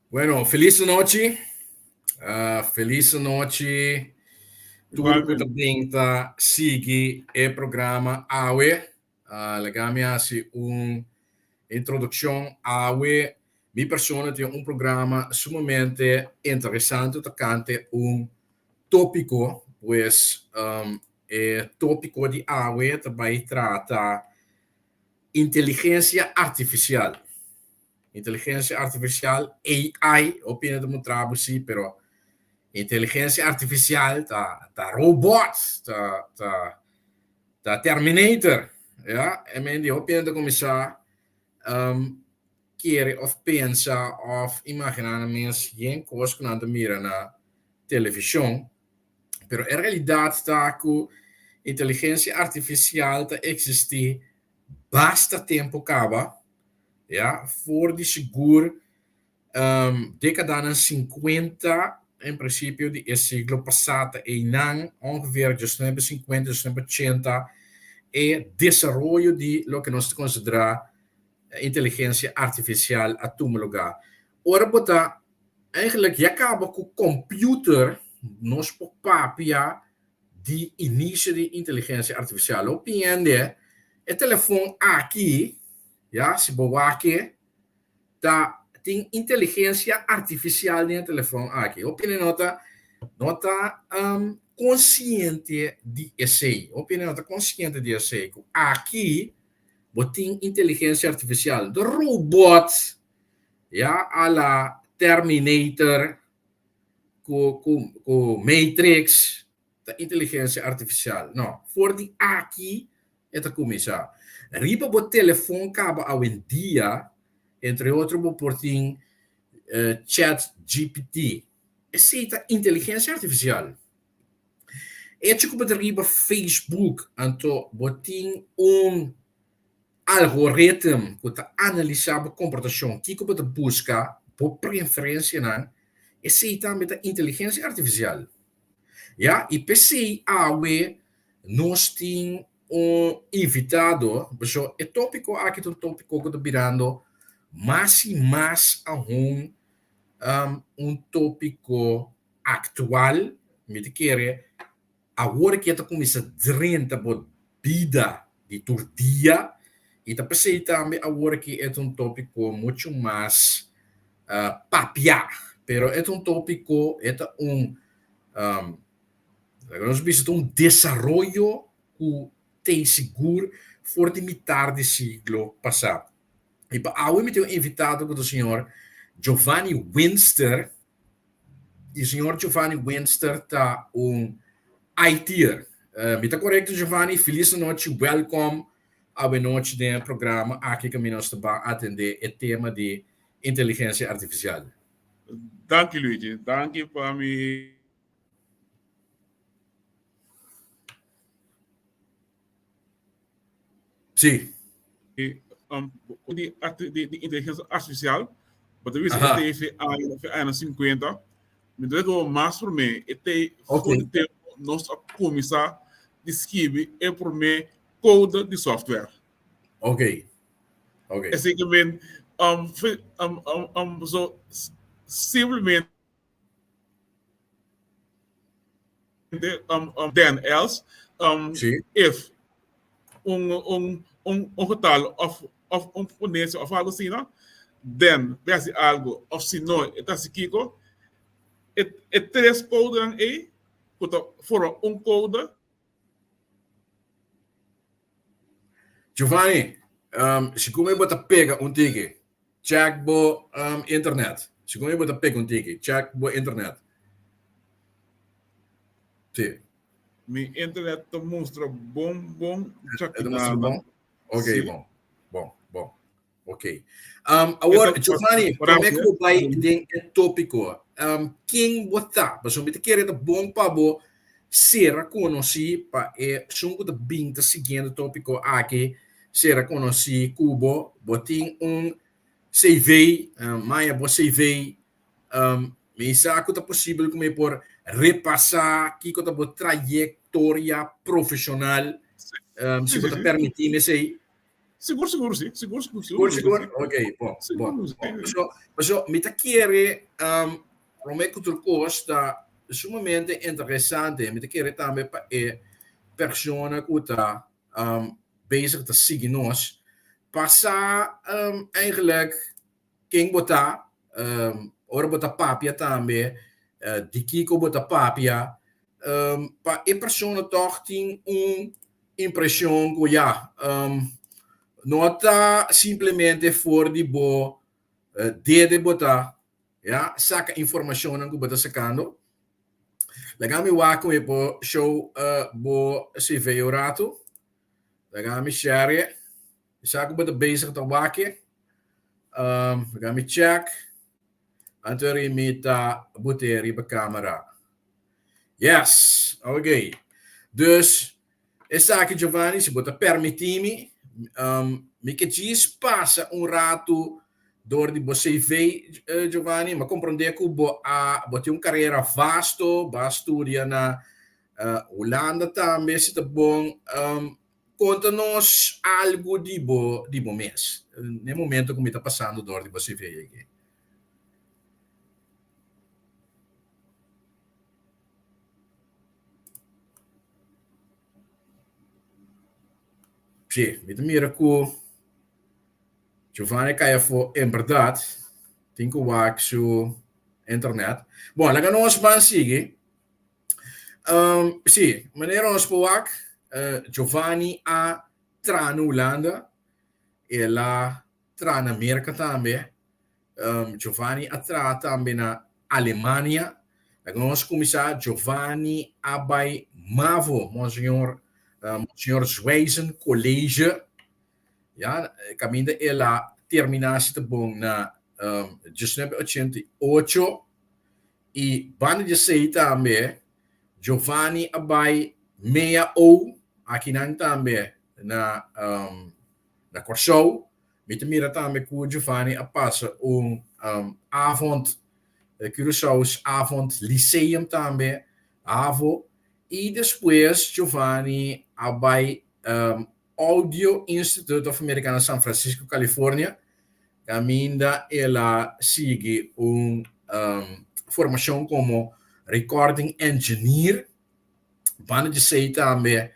Bueno, felis anochi. Felis anochi. Tur ku ta bin ta sigui e programa awe. Laga mi hasi un introdukshon awe. Mi persona tin un programa sumamente interesante tokante un tópiko. Pues e tópiko di awe ta bai trata inteligensia artifisial. Inteligencia artificial, AI, hopi hende ta mutra bo si, pero inteligencia artificial ta ta robot, ta ta ta Terminator, ya. E men di hopi hende ta kuminsá kere òf pensa òf imaginá nan mes yen kos ku nan ta mira na televishon, pero e realidat ta ku inteligencia artificial ta eksistí basta tempu kaba, ya, for di sigur dekadanan sinkuenta en prinsipio di e siglo pasá ta einan ongeveer diesnuebe sinkuenta, diesnuebe ochenta e desaroyo di loke nos ta konsiderá inteligensia artifisial a tuma lugá. Ora bo ta eigenlijk ya kaba ku kòmpiuter nos por papia di inicio di inteligencia artificial. Hopi hende e telefon aki, ya, si bo wak e, ta tin inteligencia artificial den e telefon aki. Hopi hende no ta no ta consciente di esey. Hopi hende no ta consciente di esey cu aki bo tin inteligencia artificial. De robot, ya, a la Terminator, ku ku ku Matrix ta inteligensia artifisial. No, for di aki e ta kuminsá. Riba bo telefon kaba awendia, entre otro bo por tin Chat GPT. Esei ta inteligensia artifisial. Echo ku bo ta riba Facebook anto bo tin un Algoritm ku ta analisá bo komportashon, kiko bo ta buska, bo preferensianan, esei tambe ta inteligensia artifisial. Ya, i p'esei awe nos tin un invitado, pasobra e tópiko aki ta un tópiko ku ta birando mas i mas ahun un tópiko aktual, mi ta kere Awor ke ta kuminsá drenta bo bida di tur dia i ta p'esei tambe awor ke e ta un tópiko muchu mas papiá. Pero e ta un tópiko, e ta un, laga nos bisa ta un desaroyo ku t'ei sigur for di mitar di siglo pasá. I pa awe mi tin un invitado ku ta señor Giovanni Winster. Y señor Giovanni Winster ta un IT'er. Mi ta korekto Giovanni? Felis anochi, welkom awenochi den e programa aki ku mi nos ta ban atendé e tema di inteligensia artifisial. Danki Luigi, danki pa mi. Sí. Di, di, di inteligencia artificial, bo ta bisa e te aña, fe aña 50, mi ta go mas por me, e te okay. for tempo nos a comienza di skibi e por me code di software. Ok. Ok. Así que men, um, um, um, so, simplemente then else Sí. if un un un un getal of of un ponencia of algo asina then bo hasi algo of si no e ta hasi kiko e e tres codenan ei ku ta forma un code. Giovanni, segun mi bo ta pega un tiki, check bo internet. Segun mi bo ta pega un tiki, check bo internet. Sí. Mi internet ta mustra bon bon E ta mustra bon? Ok, bon, bon, bon. Ok. Um, awor, Giovanni, promé ku bo bai den e tópiko, um, ken bo ta? Pasobra mi ta kere ta bon pa bo sera konosí pa e esun ku ta bin ta siguiendo tópiko aki, sera konosí ku bo. Bo tin un CV, um, maya bo CV, um, mi sa ku ta posibel ku mi por repasá kiko ta bo trayektoria profeshonal, um, si bo ta permití mi esei. Sigur, sigur, si. Sigur, sigur, sigur. Sigur, sigur. Ok, bon. Sigur, bon. si. So, so, mi ta kere, um, prome ku tur kos ta sumamente interesante. Mi ta kere tambe pa e persona ku ta um, bezig ta sigui nos, pa sa um, eigenlijk ken bo ta, um, ora bo ta papia tambe, uh, di kiko bo ta papia, um, pa e persona toch tin un impresion ku ya, um, no ta simplemente for di bo uh, dede bo ta, ya, saka informacionnan ku bo ta sakando. Laga mi wak ku mi por show uh, bo CV un ratu. Laga mi share. Mi sa ku bo ta bezig ta wak e. Um, laga mi check. Anto ri mi ta bute riba camera. Yes, ok. Dus, esaki Giovanni, si bo ta permití mi, um, mi ke djis pasa un ratu door di bo CV, eh, Giovanni. Mi a komprondé ku bo a, bo tin un karera vasto, bo a studia na uh, Hulanda tambe, si ta bon. Um, konta nos algu di bo, di bo mes, n'e momento ku mi ta pasando door di bo CV aki. Sí, mi ta mira ku Giovanni a kai afó en bèrdat. Tin ku wak su internet. Bon, laga nos ban sigui. Um, sí, manera nos por wak, uh, Giovanni a traha na Hulanda, el a traha na Merka tambe. Um, Giovanni a traha tambe na Alemania. Laga nos kuminsá, Giovanni a bai Mavo, Monseñor, uh, Monseñor Zwijsen College. Ja, kaminda el a terminá si ta bon na um, 1988. I banda di esei tambe, Giovanni a bai Mea O, akinan tambe na, um, na Kòrsou. Mi ta mira tambe ku Giovanni a pasa un um, avond, eh, Curaçao's avond lyceum tambe, havo. I despues Giovanni a bai um, Audio Institute of America na San Francisco, California, kaminda el a sigui un um, formashon komo recording engineer. Banda di esei tambe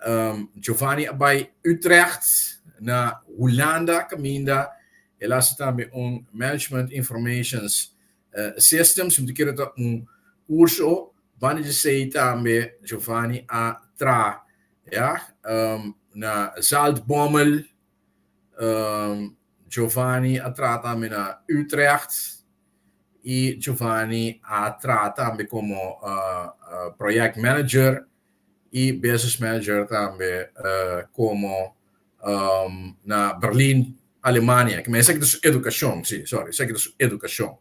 um, Giovanni a bai Utrecht na Hulanda kaminda el a hasi tambe un Management Informations uh, Systems, mi ta kere ta un kurso. Banda di esei tambe Giovanni a traha ja, um, na Zaltbommel. Um, Giovanni a traha tambe na Utrecht. I Giovanni a traha tambe komo project manager i business manager tambe komo na Berlin, Alemania. Ke men esaki ta su edukashon, si, sorry, esaki ta su edukashon.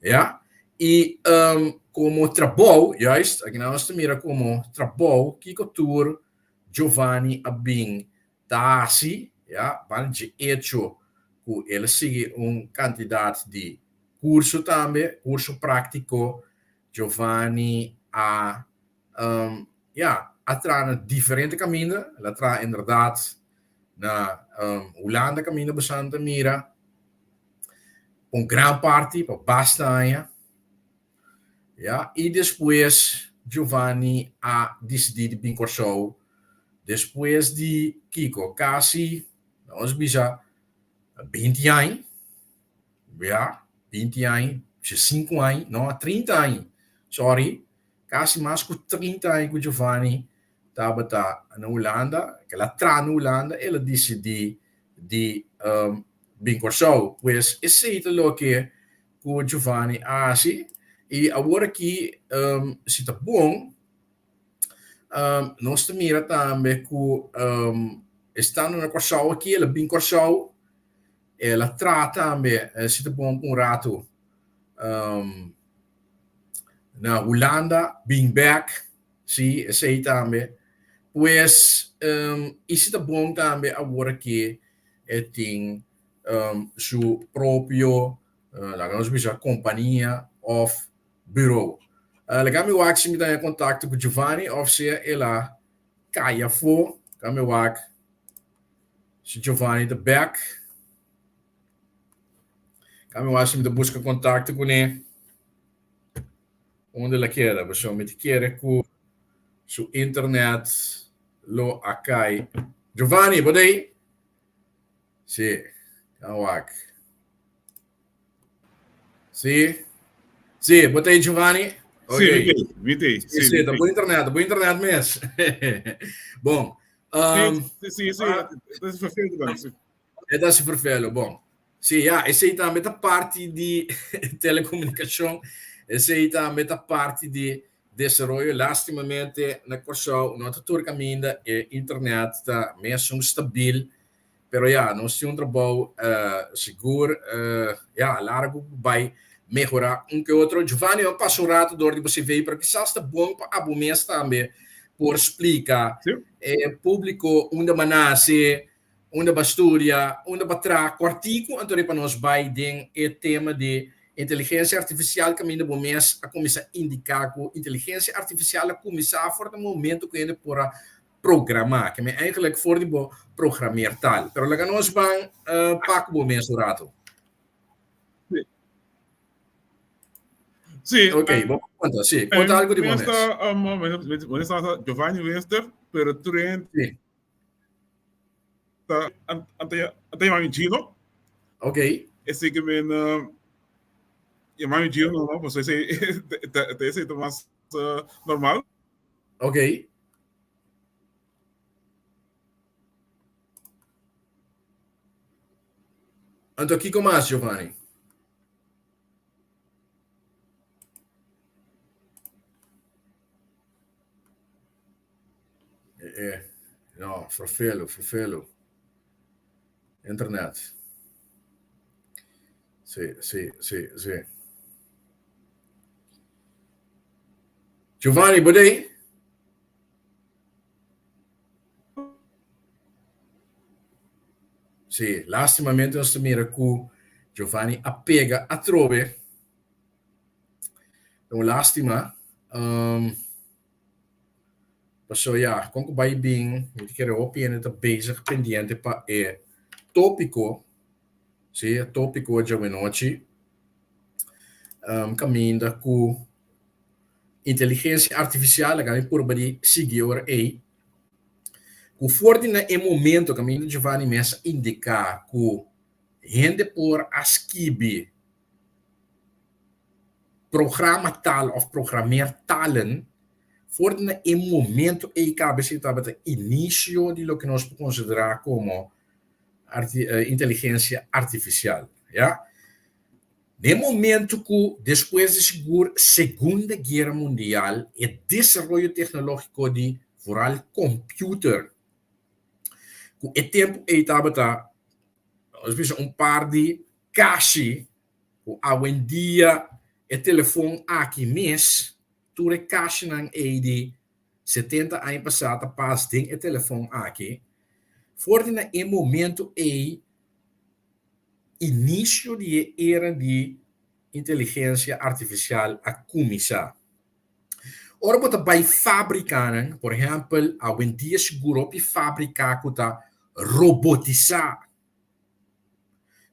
Ya. I komo trabou, juist, aki nan nos ta mira komo trabou kiko tur Giovanni a bin ta hasi, ya, banda dje echo ku el a sigui un kantidat di kurso tambe, kurso práktiko, Giovanni a, um, ya, a traha na diferente kaminda, el a traha inderdat na um, Hulanda kaminda bosan ta mira un gran parti pa basta aña, Ya, i despues Giovanni a disidí di bin Kòrsou despues di kiko? Kasi, nos bisa, binti aña, ya, binti aña, diesinku aña, no, trinta aña, sorry, kasi mas ku trinta aña ku Giovanni tabata na Hulanda, ku el a traha na Hulanda, el a disidí di bin Kòrsou. Pues esei ta loke ku Giovanni a hasi i awor aki um, si ta bon um, nos ta mira tambe ku um, estando na Kòrsou aki, el a bin Kòrsou, el a traha tambe eh, si ta bon un ratu um, na Hulanda, bin bèk, si esei tambe. Pues um, i si ta bon tambe awor aki e tin um, su propio, uh, laga nos bisa, kompania of bureau. Uh, laga mi wak si mi ta in kontakto ku Giovanni of sea el a kai afó. Laga mi wak. Si Giovanni ta bek. Kami wak si mi ta buska kontakto kuné. Unda el a keda? Pasobra mi ta kere ku su internet lo a kai. Giovanni, bo ta ei? Si, kami wak. Si, si, bo ta ei Giovanni? Ok. Si, mi ta ei, mi ta ei. Si, si, ta bo internet, ta bo internet mes. Bon. Si, si, si, ta si vervelo dan, si. E ta si vervelo, bon. Si, ya, esei tambe ta parti di telecomunicacion, esei tambe ta parti di desaroyo. Lastimamente na Kòrsou no ta tur kaminda e internet ta mesun stabil. Pero ya, nos tin un trabou sigur, ya, largu ku bai mehorá un ke otro. Giovanni, a pasa un rato dor di bo CV, pero kisas ta bon pa abo mes tambe por splika e públiko unda bo a nase, unda bo a studia, unda bo a traha. Kòrtiku anto pa nos bai den e tema di inteligensia artifisial kaminda bo mes a kuminsá indiká ku inteligensia artifisial a kuminsá for di momento ku hende por a programá, ke men eigenlijk for di bo programeertaal. Pero laga nos ban pak bo mes un rato. Sí. Ok, bo konta, sí. Konta algo di bo mes. Mi ta Giovanni Wester, pero tur hende Sí. ta anta yama mi Gino. Ok. Esei ke men yama mi Gino, no, pasobra esei esei ta mas normal. Ok. Anto kiko mas, Giovanni? Eh, eh. No, vervelo, vervelo. Internet. Sí, sí, sí, sí. Giovanni, bo dei? Sí, lastimamente nos ta mira ku Giovanni a pega atrobe. Ta un lastima. Um, paso ya, kon ku bai bin, mi ta kere hopi hende ta bezig pendiente pa e tópiko, sí, e tópiko djawe nochi, um, kaminda ku Inteligensia artifisial a gana purba di sigui ora ei, ku for di na e momento kaminda Giovanni mes a indiká ku hende por a skibi programa tal òf programeer talen, for di na e momento ei kaba esei tabata inisio di loke nos por konsiderá komo inteligensia artifisial, ya. Den momento ku despues di sigur Segunda Guera Mundial e desaroyo teknológiko di vooral kompiuter ku e tempu ei tabata nos bisa un par di kashi ku awendia e telefon aki mes tur e kashinan ei di 70 aña pasá ta pas den e telefon aki for di na e momento ei Inisio di e era di inteligensia artifisial a kuminsá. Ora bo ta bai fábrikanan, por ehèmpel, awendia sigur hopi fábrika ku ta robotisá,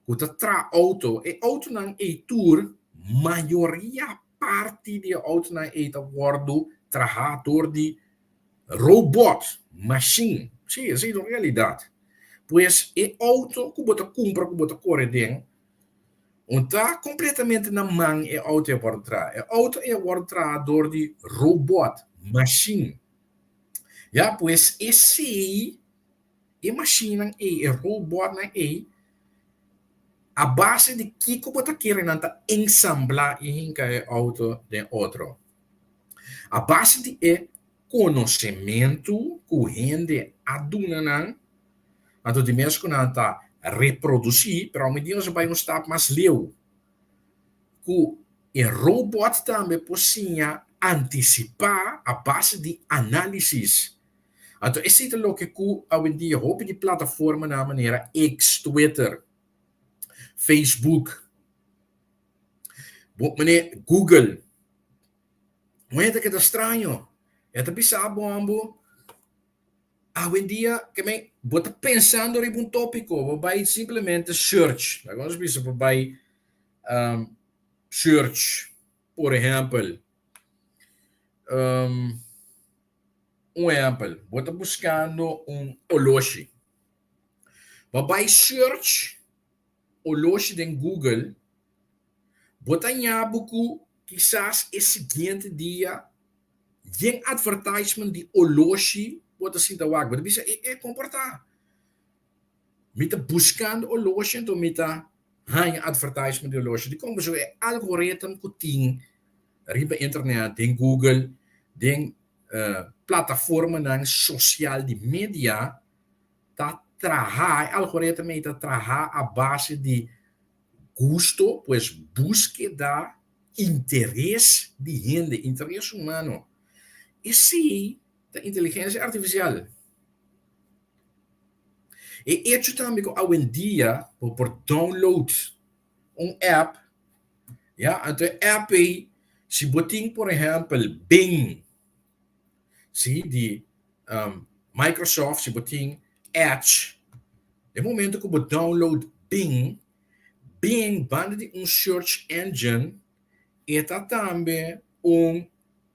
ku ta traha outo, e outonan ei tur, mayoria parti di e outonan ei ta wòrdu trahá dor di Robot, machine, sí, esei ta un realidat. Pues e auto ku bo ta kumpra ku bo ta kore den, no ta kompletamente na man e auto e a wòrdu traha. E auto e a wòrdu traha dor di robot, machine. Ya, pues esei, e machinenan ei, e robotnan ei, a base di kiko bo ta kere nan ta ensamblá i hinka e auto den otro? A base di e konosementu ku hende a duna nan, anto di mes ku nan ta reprodusí, pero awendia nos a bai un stap mas leu, ku e robòt tambe por siña antisipá a base di análisis. Anto esei ta loke ku awendia hopi di plataformanan manera X, Twitter, Facebook, Bo mane Google. Un hende ta keda straño. E ta bisa bo ambo, awendia ke men. Bo ta pensando riba un tópiko, bo bai simplemente search. Laga nos bisa bo bai search, por ehèmpel, un ehèmpel, bo ta buskando un oloshi. Bo bai search oloshi den Google, bo ta haña bo ku kisas e siguiente dia yen advertisement di oloshi bo ta sinta wak. Bo ta bisa, e e komportá. Mi ta buskando oloshi anto mi ta haña advertisement di oloshi. Dikon? Pasobra e algoritm ku tin riba internet, den Google, den plataformanan sosial di media ta traha, e algoritm ei ta traha a base di gusto, pues búskeda, interes di hende, interes humano. Esei ta inteligensia artifisial. E echo tambe ku awendia bo por download un app, ya, anto e app ei si bo tin por ehèmpel Bing, si, di Microsoft, si bo tin Edge, e momento ku bo download Bing, Bing banda di un search engine e ta tambe un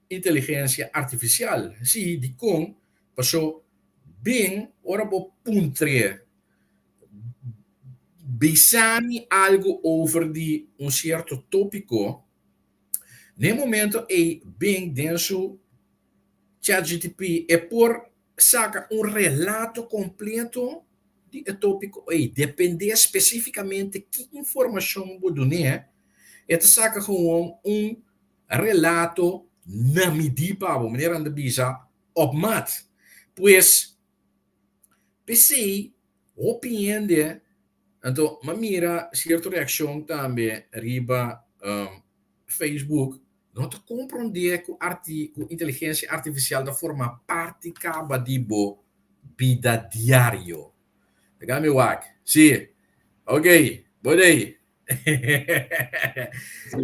inteligensia artifisial. Si, dikon? Paso Bing ora bo puntr'é bisa mi algu over di un sierto tópiko, n'e momento ei Bing den su ChatGTP e por saka un relato kompleto di e tópiko ei. Dependé spesífikamente ki informashon bo dun'é, e ta saka gewoon un relato na midí pa bo, manera nan ta bisa op maat. Pues, p'esei hopi hende, anto m'a mira sierto reakshon tambe riba Facebook, no ta komprondé ku arti ku inteligensia artifisial ta forma parti kaba di bo bida diario. Laga mi wak. Sí. Ok, bo dei.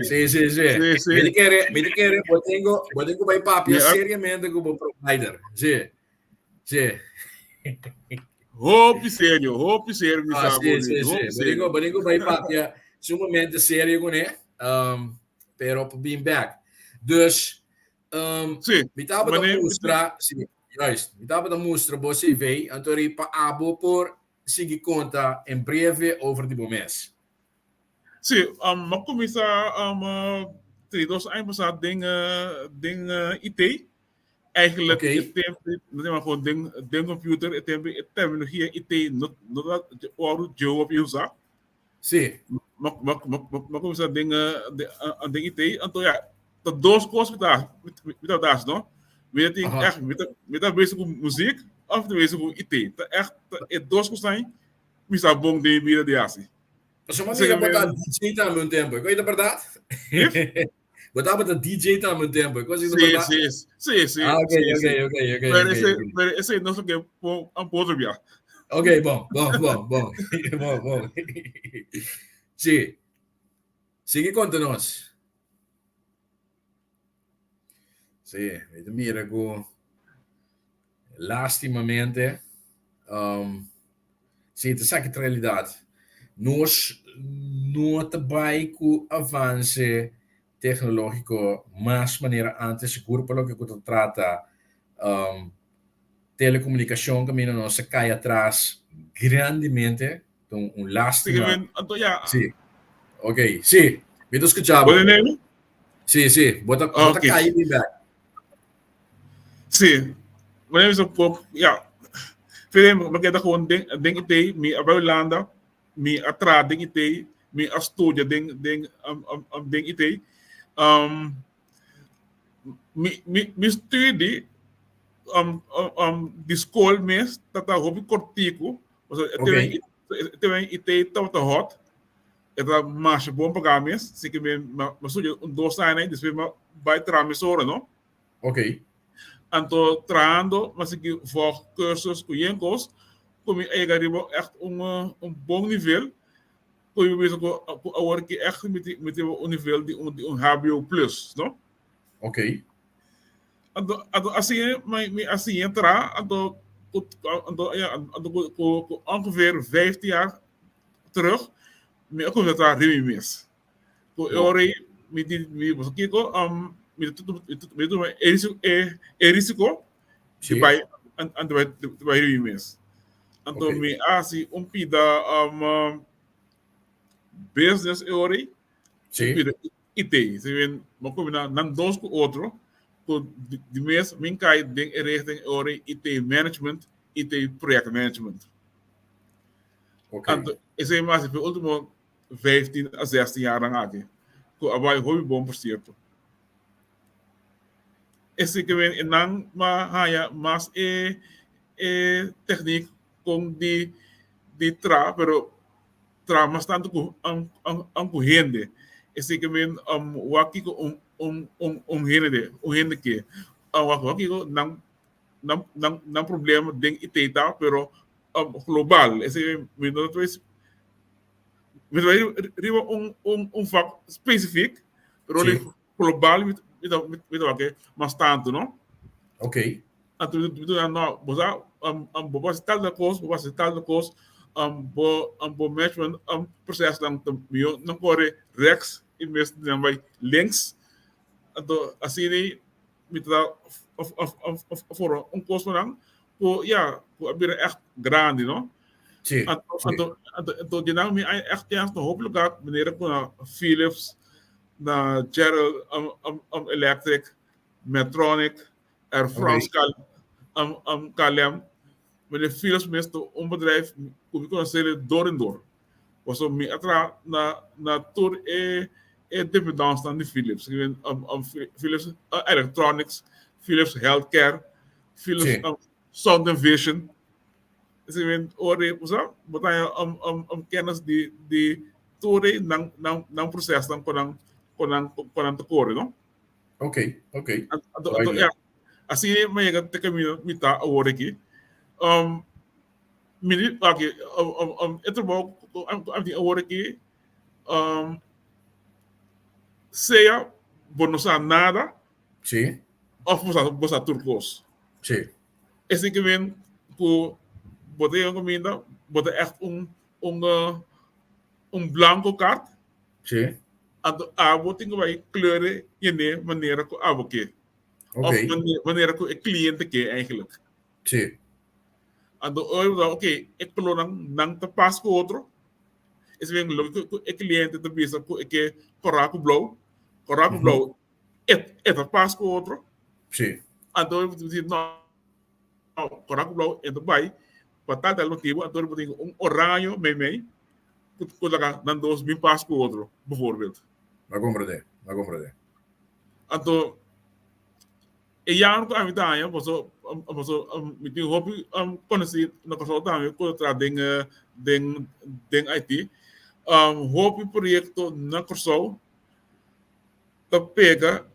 Sí, sí, sí. Sí, sí. Mi ta kere, mi ta kere, bo tengo, bo tengo bai papia Ja. seriamente ku bo provider. Sí. Sí. Hopi serio, hopi serio, mi Ah, sa, sí, Boni, sí, sí. hopi Bo serio. tengo, bo tengo bai papia sumamente serio kuné. Um, pero pa bin back. Dus, um, Sí, mi tabata mané, mustra, sí, juist, mi tabata mustra bo CV, anto ri pa abo por sigui konta en breve over di bo mes. Sí, um, m'a kuminsá um, 32 aña pasá den, uh, den uh, IT. Eigenlijk, Oké. e tempo, no tema gewoon den, den computer, e tempo, e terminologia IT no, no ta oru djeu op usa. Sí. Ma, ma, ma, ma, ma kuminsá den, uh, den, uh, den IT. Anto ja, ta dos kos mi ta, mi ta das, no? Mi ta tin Aha. echt, mi ta, mi ta bezig ku muziek of mi ta bezig ku IT. Ta echt, ta e dos kos zijn mi sa bon den mi bida di hasi. Pasobra Así mira, que bo ta mi, DJ tambe un tempo. Koe ta berdad? If? Bo tabata DJ tambe un tempo. Koe ta Sí, berdad? sí, sí, sí, Ah, ok, sí, ok, sí. ok, ok, Pero ok, ese, ok. pero ese no sé qué pon un otro día. Ok, bon, bon, bon, bon. Bon, bon. Sí. Sigui konta nos. Sí, mi ta mira ku lastimamente, um, sí, ta esaki ta realidat. Nos no ta bai ku avanse teknológiko mas manera antes, sigur pa loke ku ta trata um, telekomunikashon kaminda nos a kai atras grandemente. Ta un, un lástima. Sigue, anto ya. Sí. Ok, sí. Mi ta escucha bo. Bo nene? Sí, sí. Bo ta, bo ta Ok. kai bin back. Sí. Bo nene so pop, ya. Fede, mi keda gewoon den, den IT, mi a bai Hulanda, mi a traha den IT, mi a studia den, den, um, um, um, den IT. Um, mi, mi, mi studie um, um, um, di school mes tata hopi kortiku, Pasobra e Ok. temen IT tabata hot, e ta masha bon pagá mes, así ke mi mi studia un dos aña ei, despues mi bai traha mesora, no? Ok. Anto trahando mi a sigui vòg cursus ku yen kos, ku mi a yega riba ègt un un bon nivel, ku mi bisa ku ku awor ki ègt mi tin mi tin un nivel di un di un hbo plus, no? Ok. Anto anto asina mi mi a siña traha, anto. Anto, ja, anto ku ongeveer 15 jaar terug, mi a kuminsá traha riba mi mes. Ku e ora ei mi di mi boso kiko, mi mi tuma e e risiko di bai anto bai di bai riba mi mes. Anto mi a hasi un pida business e ora ei, un pida IT. Si men bo kombiná nan dos ku otro, ku di mes min kai den e richting e ora ei IT management, IT projectmanagement. Anto esei mi a hasi pa e ultimo 15 a 16 jaar aki, ku a bai hopi bon por sierto. Esei ke men e nan a haña mas e e teknik kon di di traha, pero traha mas tantu ku ku hende. Esei ke men wak kiko un un un un hende un hende ke, wak wak kiko nan nan nan nan problema den IT ta, pero global. Esei mi no ta Mi ta bai riba un un un vak specifiek, pero sí. Global mi mi ta mi ta wak mas tantu, no? Ok. Anto mi ta no, bo sa um, um, bo hasi tal kos, bo hasi tal kos, um, bo um, bo management um, proces dan ta mihó nan kore rechts in bes di nan bai links. Anto asina mi ta of of of of forma un kos pa nan ku ya, ku a bira echt grandi, no? Sí, Anto, sí. anto, anto, anto di nan mi a echt chance na hopi lugar, manera ku na Philips, na General um, um, um, Electric, Medtronic, Air France, Oké. KL, um, um, KLM. Meneer Philips mes ta un bedrijf ku mi konosé door en door. Pasobra mi a traha na, na tur e, e dependancenan di Philips. Ik ben, um, um, Philips Electronics, Philips Healthcare, Philips Sí. um, Sound and Vision. Si men ora bo sa, bo ta haña um, um, um kennis di, di tur e nan, nan, nan prosesnan ku nan, ku nan, ku nan ta kore, no? Ok, ok. Anto, anto, Duidelijk. ja, asina mi a yega te kaminda mi ta awor aki. Um, mi di, aki, um, um, um, e trabou ku ku ami tin awor aki, um, sea bo no sa nada, Sí. òf bo sa, bo sa tur kos. Sí. Esei ke men ku bo ta yega kuminda, bo ta ègt un un un blanko kart. Sí. Anto abo tin ku bai kleure yene manera ku abo ke. Ok. Òf manera ku e kliente ke eigenlijk. Sí. Anto ora bo ta ok, e kolornan nan ta pas ku otro. Esei men loke ku e kliente ta bisa ku e ke kòrá ku blou, kòrá ku blou E, e ta pas ku otro. Sí. Anto e di no, no, kòrá ku blou e ta bai pa tal tal motibu, anto bo tin un oraño meimei ku ku laga nan dos bin pas ku otro, bijvoorbeeld. Mi a komprendé, mi a komprendé. Anto e yammer ku ami ta haña paso paso mi tin hopi konosí na Kòrsou tambe ku ta traha den den den IT. Hopi proyekto na Kòrsou ta pega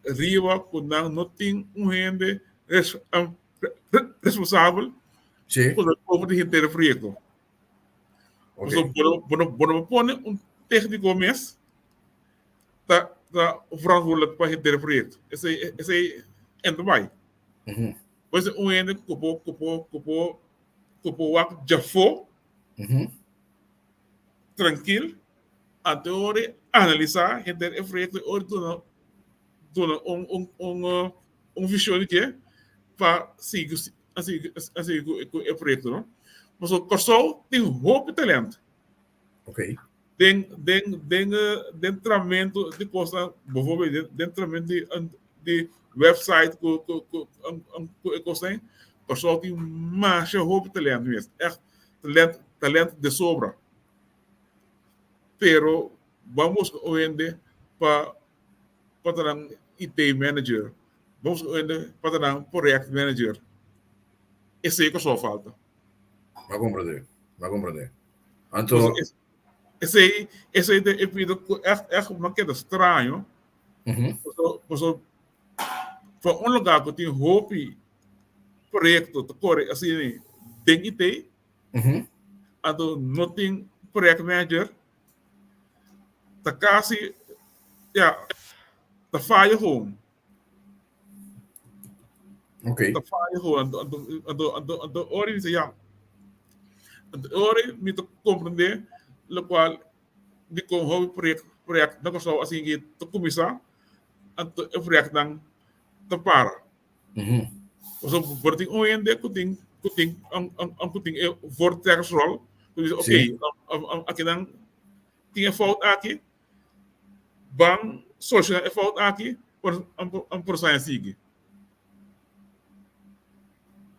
riba ku nan no tin un hende responsabel Sí. ku ta over di henter e proyekto. Ok. Pasobra bo no bo no bo no por pone un tékniko mes ta ta verantwoordelijk pa henter e proyekto. Esei esei en ta bai. Mhm. Por eso un hende ku por ku por ku por ku por wak djafó Mhm. trankil Anto ora e analisá henter e proyekto e ora duna duna un un un un vision di dje pa sigui a sigui a sigui ku ku e proyekto no. Pasobra Kòrsou tin hopi talènt. Oké. Den den den den tramento di kosnan bijvoorbeeld den den tramento di di website ku ku ku ku e kosnan Kòrsou tin masha hopi talènt mes ègt talènt talènt de sobra. Pero bo a busca un hende pa pa ta nan IT manager, bo a busca un hende pa ta nan project manager. Esei Kòrsou falta. Mi a komprendé, mi a komprendé. Anto. Esei, esei ta e pida ku ègt, ègt mi a keda straño. Paso, paso pa un lugá ku tin hopi proyekto ta kore asina den IT, Anto no tin projectmanager ta casi ya ta faya gewoon. Ok. Ta faya gewoon. Anto, anto, anto, anto, anto ora mi ya. Anto ora mi ta comprende locual di con hopi project, project na Kòrsou asin ki ta kuminsá, anto e projectnan ta para. Mm -hmm. Pasobra por tin un hende ku tin ku tin ku tin e voortrekkersrol, ku bisa oké, Sí. akinan tin e fout aki, ban solushoná e fout aki por por saña sigui.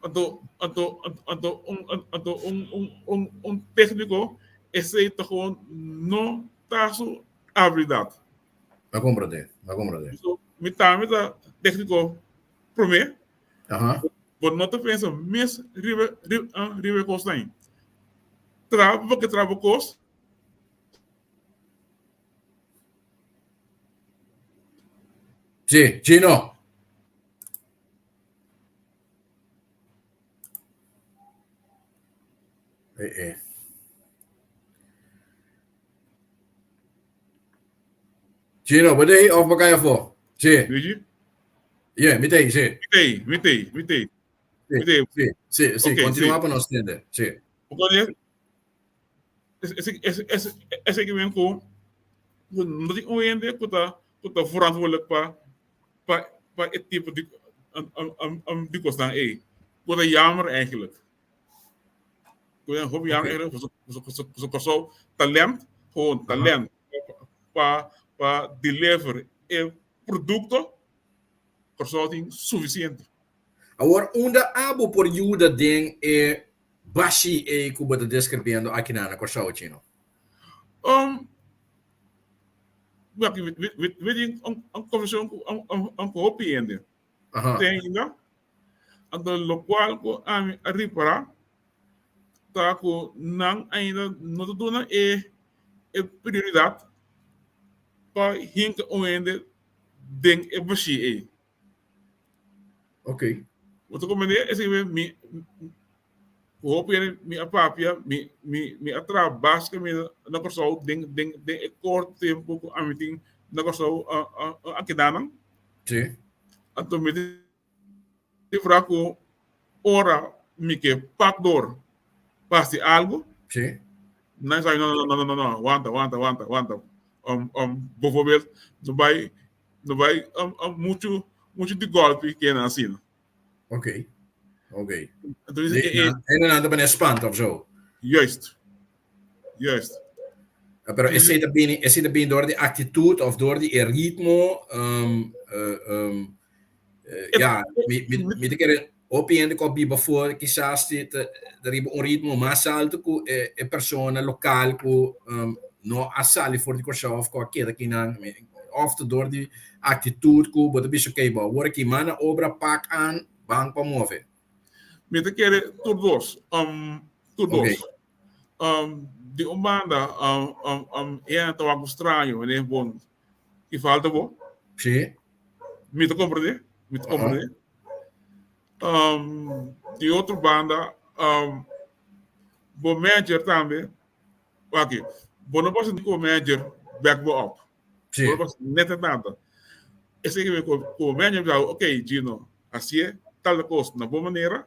Anto anto anto un anto un un un un tékniko esei ta gewoon no ta su abilidat. Mi a komprendé, mi a komprendé. So, mi tambe ta tékniko promé. Aha. Bo no ta pensa mes riba riba riba e kosnan ei. Traha bo ke traha bo kos. Sí, Gino. Eh, eh. Gino, bo t'ei of bo kai afó? Sí. Luigi? Yeah, mi t'ei, sí. Mi t'ei, mi t'ei, mi t'ei. Sí, Mi t'ei. sí, sí, sí. Ok, sí. Continua pa nos tende. Sí. Bo kone Esei men ku no tin un hende ku ta ku ta verantwoordelijk pa pa pa e tipo di di kosnan ei. Ku ta jammer eigenlijk. Ku ta hopi jammer eigenlijk pasobra Kòrsou talent, gewoon talent pa pa deliver e produkto Kòrsou tin sufisiente. Awor unda abo por yuda den e Bashi ei ku bo ta deskribiendo akinan na Kòrsou, Chino? Um, mi, mi, mi, mi tin un, un konversashon ku un, un, un ku hopi hende. Aha. Te ainda. Anto lokual ku ami a ripará ta ku nan ainda no ta duna e, e prioridat pa hinka un hende den e bashí ei. Ok. Bo ta comprende? Esei mi, mi, ku hopi hende mi a papia, mi, mi, mi a traha bas kaminda na Kòrsou den, den, den e kort tempu ku ami tin na Kòrsou a keda nan. Sí. Anto mi tin fra ku ora mi ke pak dor pa hasi algu, Sí. nan sa no, no, no, no, no, no, wanta, wanta, wanta, wanta. Um, um, bijvoorbeeld, no bai No bai muchu muchu di golpi kena asina. Oké. Oké. Entonces, e, e, En dan ta spanta of zo. Juist. Juist. Ah, pero esei ta bini, esei ta bini door di actitud of door di e ritmo, um, uh, um, uh, ja, mi, mi, mi te kere hopi hende ku a biba for kisas ti ta riba un ritmo mas alto ku e, e persona lokal ku um, no a sali for di Kòrsou of ku a keda kinan. Of ta door di actitud ku bo ta bisa okay bo awor aki mana obra pak aan ban pa move. Mi ta kere tur dos, um, tur dos. Okay. Um, di un banda, um, um, um, e ta wak straño, meneer bon, ki falta bo? Sí. Mi ta comprende, mi ta comprende. Um, di otro banda, um, bo manager tambe, waki, bo no por sinti ku bo manager back bo up. Sí. Bo no por net nada. Esei ke ku bo manager bisa, ok, Gino, hasié tal kos na bo manera,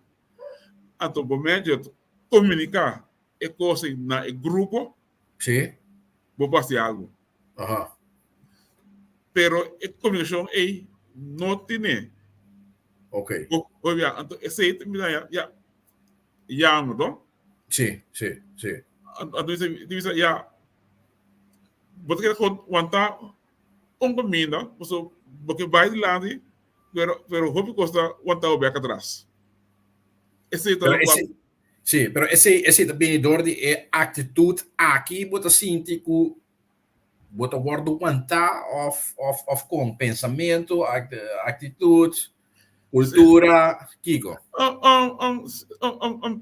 anto bo manager komuniká e kos na e grupo, Sí. bo por hasi algu. Aha. Pero e komunikashon ei no tine. Ok. Bo bia, anto esei ta mira ya, ya, jammer, no? Sí, sí, sí. Anto bisa, bisa ya, bo ta keda kon wanta un kaminda, paso bo ke bai dilanti, pero, pero hopi kos ta wanta bo bek atras. Esei ta Pero lokual. esei, sí, pero esei, esei ta bini dor di e aktitut aki bo ta sinti ku Bo ta wòrdu wantá òf òf òf kon? Pensamentu, aktitut, kultura, kiko?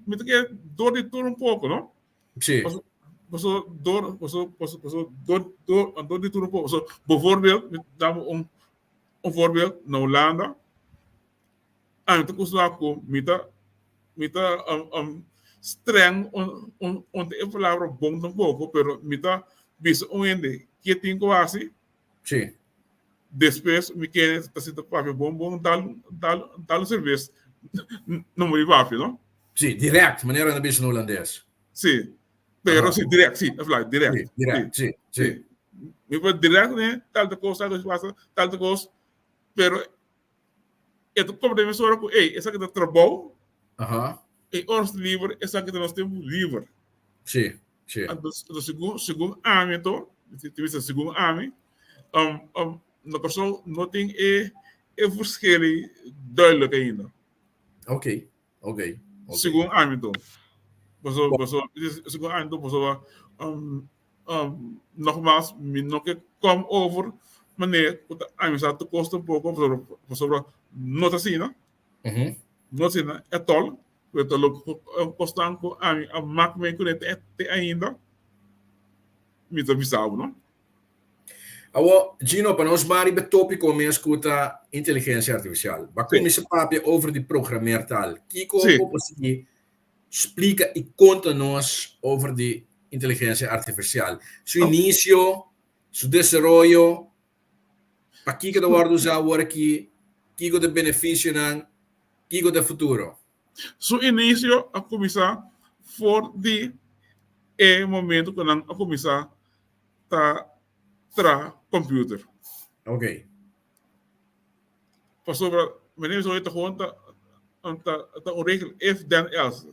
Mi ta kere dor di tur un poko, no? Sí. Paso dor, paso, paso, paso dor, dor, dor di tur un poko. So, bijvoorbeeld, mi ta dabo un un voorbeeld, na Hulanda, Ami ta kustumá ku mi ta mi ta streng un ta e palabra bon tampoko pero mi ta bisa un hende ke tin ku hasi. Sí. Despues mi kere ta sinta papia bon bon dal dal dal un serbes. No muri papia, no? Sí, direct, manera nan bisa na hulandes. Sí. Pero sí, direct, sí, of direct. Sí, direct, sí, sí. Mi por direct ne, tal kos, tal kos pasa, tal kos, pero e ta komprende mesora ku, ey, esaki ta trabou, e ora nos ta liber, esaki ta nos tempu liber. Sí, sí. Anto, segun, segun ami anto, mi ta bisa segun ami, na Kòrsou no tin e e verschil ei duidelijk ainda. Ok, ok, ok. Segun ami anto. Pasobra, pasobra, segun ami anto, pasobra Nogmaals, mi no ke kom over manera ku ta amisá tur kos tampoko, pasobra pasobra no ta asina, no ta asina etòl, pero ta loke kosnan ku ami a mak mei kuné te te ainda, mi ta bisa bo, no. Awor, Gino, pa nos bai riba e tópiko mes ku ta inteligensia artifisial. Bo a kuminsá papia over di programeertaal. Kiko bo por sigui Splika i konta nos over di inteligensia artifisial, su inisio, su desaroyo, pakiko ta wòrdu usá awor aki, kiko ta e benefisionan, kiko ta e futuro. Su inisio a kuminsá for di e momento ku nan a kuminsá ta traha kòmpiuter. Oké. Pasobra meneer Zoe ta gewoon ta ta un regel if then else.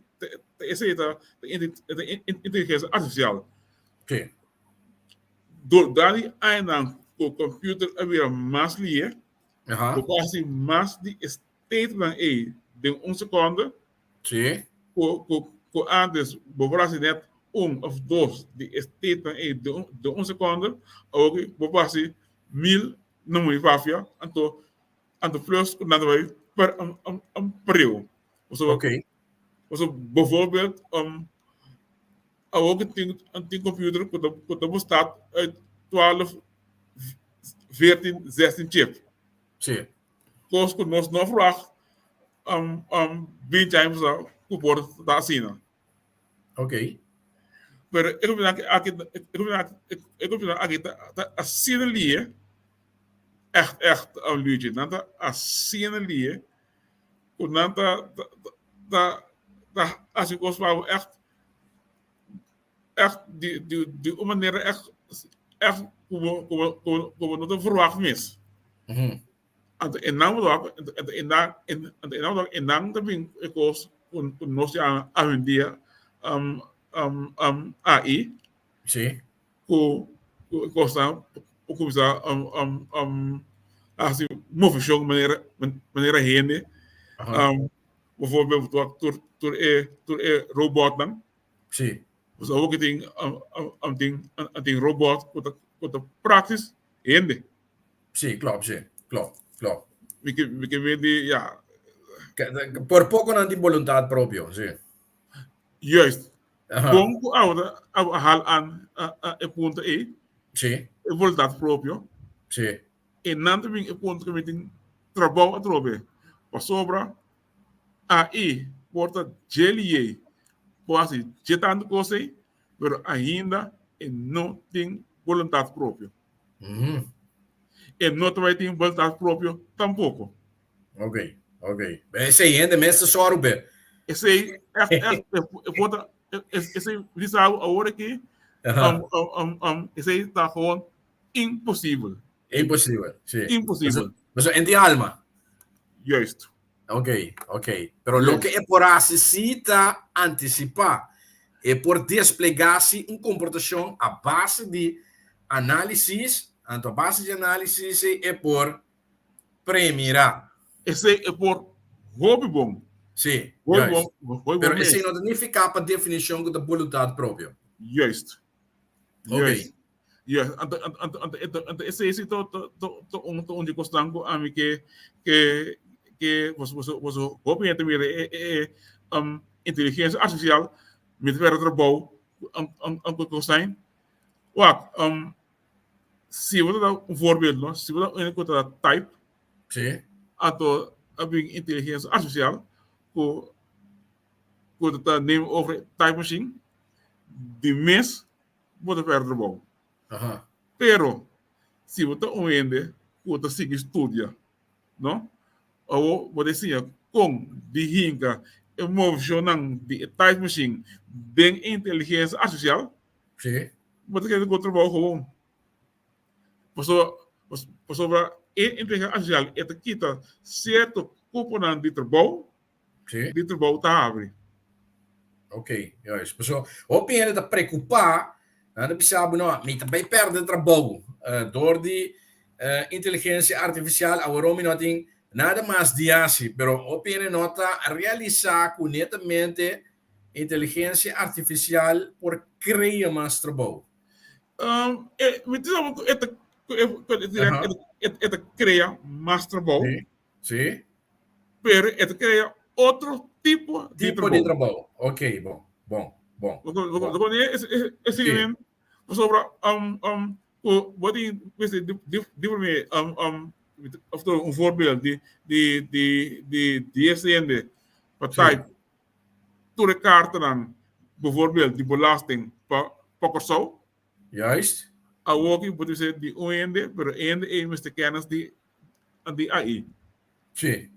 Esei ta inteligensia artifisial. Sí. Door dadi añanan ku computer a bira mas lihe, bo por hasi mas di e statementnan ei den un sekonde. Sí. Ku antes bo por hasi net un of dos di e statementnan ei den un sekonde, awor bo por hasi mil No muy fafia, anto anto plus ku nan ta bai per un preu. Pasobra Oké. pasobra bijvoorbeeld awor ku tin tin computer ku ta ku ta bestaat uit 12, 14, 16 chip. Sí. Kos ku nos no verwacht 20 aña pasá ku por ta asina. Ok. Pero e computer aki, aki, e computer aki, e computer aki ta, ta asina lihe, echt, echt, um, Luigi, nan ta asina lihe, ku nan ta, ta, ta, ta hasi kos pa bo echt, echt di, di, di un manera echt, echt ku bo, ku bo, ku bo, ku bo no ta verwacht mes. Anto e nan wak, anto e nan, anto e nan wak, e nan ta bin e kos ku ku nos yama awendia um, um, um, AI. Sí. Ku ku e kosnan por kuminsá um, um, um, hasi moveshon manera manera hende. Um, bijvoorbeeld wak tur tur e tur e robotnan. Sí. Pues awor ku tin um, um, tin tin robot ku ta ku ta praktisch hende. Sí, klopt, sí. Klopt, klopt. Mi ke, mi ke weet di, ja. Por poko nan tin boluntat propio, sí. Juist. Bon ku awo a hal aan e punto ei. Sí. E boluntat propio. Sí. E nan ta bin e punto ku mi tin trabou atrobe. Pasobra AI por ta dje liei, por hasi dje tantu kos ei, pero ainda e no tin boluntat propio. E no ta bai tin boluntat propio tampoko. Ok, ok. Esei hende mes ta sòru p'e. Esei, ègt, ègt, e por ta, esei bisa bo awor aki, esei ta gewoon imposibel. Imposibel, si. Imposibel. Pasobra e tin alma. Juist. Ok, ok. Pero loke e por hasi si ta antisipá. E por desplegá si un komportashon a base di análisis, anto a base di análisis ei e por premirá. Esei e por hopi bon. Sí, Hopi juist. bon, hopi bon Pero mes. esei no ta nifiká pa definishon ku ta boluntat propio. Juist. Ok. Juist. Ja, anto, anto, anto, anto, anto esei si to, to, to, to un, to un di kosnan ku ami ke, ke, ke boso, boso, boso hopi hende mira e, e, e um, inteligensia artifisial mi ta perde trabou um, um, um, ku kosnan. Wak, um, si bo ta da un voorbeeld, no? Si bo ta un ku ta type, Sí. anto a bin inteligensia artifisial ku ku ta neem over type machine di mes bo ta pèrdè trabou. Pero, si bo ta un hende ku ta sigui studia, no? Awor bo ta siña kon di hinka e movishonnan di e type machine den inteligensia artifisial, bo ta keda ku trabou gewoon. Pasobra pasobra e inteligensia artifisial e ta kita sierto kuponan di trabou, di trabou ta habri. Ok, juist. Pasobra hopi hende ta preokupá, nan ta bisa bo, no, mi ta bai pèrdè trabou dor di inteligensia artifisial, aworó mi no tin nada mas di hasi. Pero hopi hende no ta realisá ku netamente inteligensia artifisial por krea mas trabou. Mi ta bisa bo ku e ta e ta krea mas trabou. Sí. Pero e ta krea otro tipo di trabou. Tipo di trabou. Ok, bon, bon, bon. Bo koné e siguiente? Pasobra ku bo tin mester di promé òf un voorbeeld di di di di dies hende pa type tur e kartanan bijvoorbeeld di belasting pa pa Kòrsou. Juist. Awoki bo ta bisa di un hende pero e hende ei mester kènis di di AI. Sí.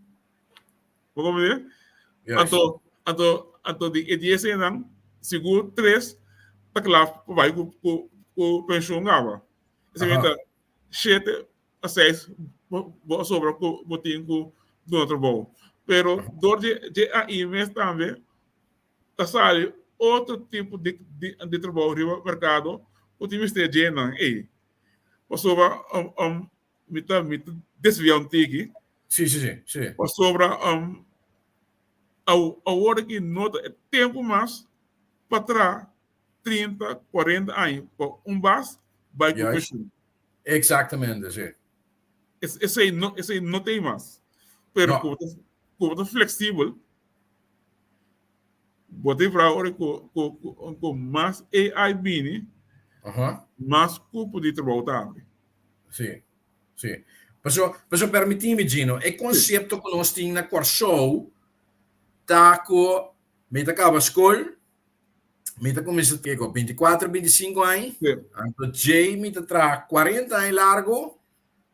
Bo comprende? Juist. Anto, anto, anto di e dies hendenan, sigur tres ta kla pa bai ku, ku, ku penshun kaba. Esei ta shete a seis bo, bo a sobra ku bo tin ku duna trabou. Pero dor di, di AI mes tambe ta sali otro tipo di, di, di trabou riba merkado ku tin mester dje nan ei. Pasobra um, um, Mi ta mi ta desvia un tiki. Sí, sí, sí, sí. Pasobra um, awor aki no ta e tempu mas pa traha 30, 40 aña pa un bas bai ku penshun. Exactamente, sí. Esei no, esei no ta mas. Pero ku bo ta fleksibel, bo ta vra ora ku ku ku mas AI bini, mas kupo di trabou ta abri. Sí, sí. Paso, paso permití mi, Gino, e konsepto ku nos tin na Kòrsou ta ku mi ta kaba skol, mi ta kuminsá kiko, 24, 25 aña, anto djei mi ta traha 40 aña largu,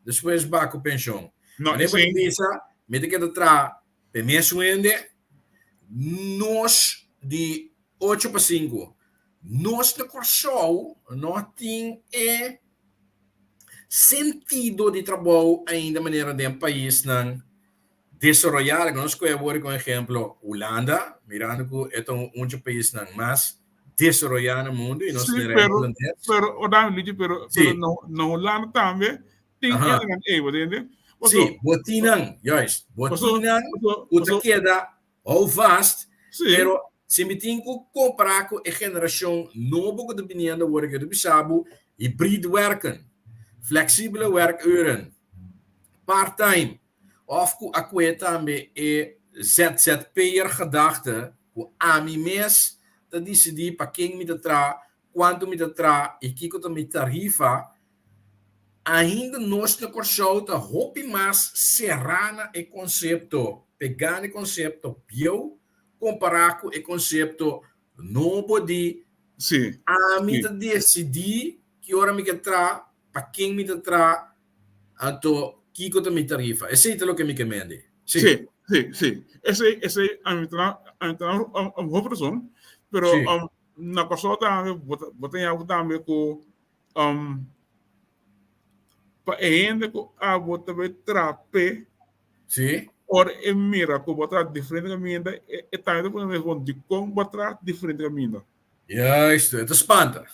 despues ba ku penshon. No, Manera bo ta bisa, mi ta keda traha p'e mesun hende, nos di ocho pa sinku. Nos na Kòrsou no tin e sentido di trabou ainda manera den paisnan desaroyá. Laga nos kohe awor komo ehemplo Hulanda, mirando ku e ta un dje paisnan mas desaroyá na mundu i nos Sí, tin pero, hulandes. pero, Odame Luigi, pero, Sí. pero na, na Hulanda tambe tin hendenan ei, bo tende? Sí, Paso, bo tin nan, juist, bo paso, tin nan paso, ku ta paso, keda Hou vast, Sí. pero si mi tin ku kompará ku e generashon nobo ku ta biniendo awor aki, ta bisa bo hibrid werken, fleksibele werkuren, part-time, òf ku a kue tambe e ZZP'er gedachte ku ami mes ta disidí pa ken mi ta traha, kuantu mi ta traha i kiko ta mi tarifa, Ainda nos na Kòrsou ta hopi mas será na e konsepto, pegá na e konsepto bieu kompará ku e konsepto nobo di ami ta desidí ki ora mi ke traha, pa ken mi ta traha, anto kiko ta mi tarifa. Esei ta loke mi ke mende. Sí. Sí, sí, sí. Esei, esei ami ta ami ta hopi rason, pero na Kòrsou tambe bo ta yagu tambe ku Um, pa e hende ku abo ta bai traha p'e, Sí. ora e mira ku bo traha diferente kaminda, e, e tambe ta pone mes bon, dikon bo traha diferente kaminda? Juist, e ta spanta.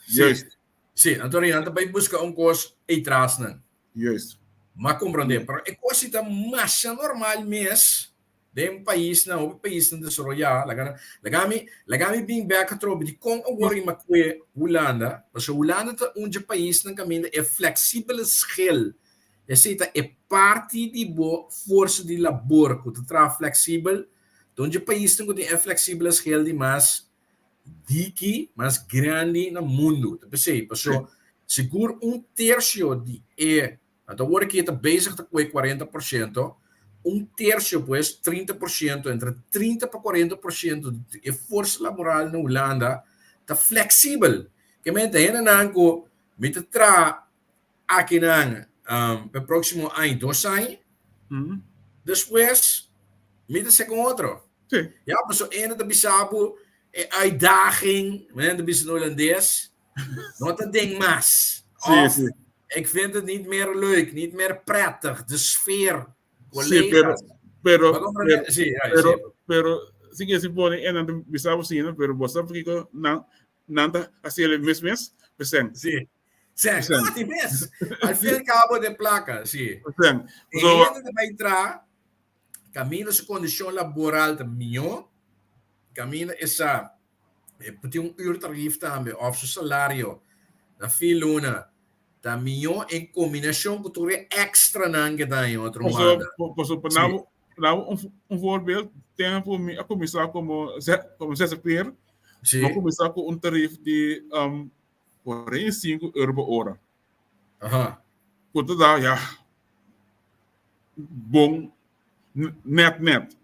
Sí. Juist. Sí, anto nan ta bai buska un kos ei tras nan. Juist. M'a komprondé, pero e kos ei ta masha normal mes Den paisnan, hopi paisnan desaroyá, laga nan, laga mi, laga mi bin bek atrobe dikon awor rima kue Hulanda, pasobra Hulanda ta un dje paisnan kaminda e fleksibele schil, esei ta e parti di bo forsa di labor ku ta traha fleksibel, ta un dje paisnan ku tin e fleksibele schil di mas diki, mas grandi na mundu. Ta p'esei, pasobra sigur un tersio di e Anto awor aki e ta bezig ta koe 40%, un tercio pues, 30%, entre 30 pa 40% di e forsa laboral na Hulanda ta flexibel. Ke men ta hendenan ku mi ta traha akinan p'e proximo aña, dos aña, despues. Mi ta seka un otro. Sí. Ja, paso ene ta bisa bo e uitdaging, men ta bisa in holandes, no ta ding mas. Sí, Of, sí. ik vind het niet meer leuk, niet meer prettig, de sfeer, Sí, pero, collega's. pero, Maar comprende? pero, Sí, ja, pero, sí. pero, si que se pone en nan bisa bo sina, pero bo sa pakiko nan nan ta hasi el mes mes, pesen. Sí. Zeg, Pesen. ah, die mes. Al fin y al cabo de placa, sí. Pesen. E So, hende ta bai tra, kaminda su kondishon laboral ta mihó, kaminda e sa e por tin un uurtarief tambe òf su salario na fin luna ta mihó en kombinashon ku tur e èkstranan ke ta haña otro Paso, banda. paso pa Sí. nabo, nabo un, un voorbeeld, tempo mi a kuminsá komo, komo ZZP'er, Sí. mi a kuminsá ku un tarief di um, 45 euro pa ora. Aha. Ku ta da, ya, bon net net.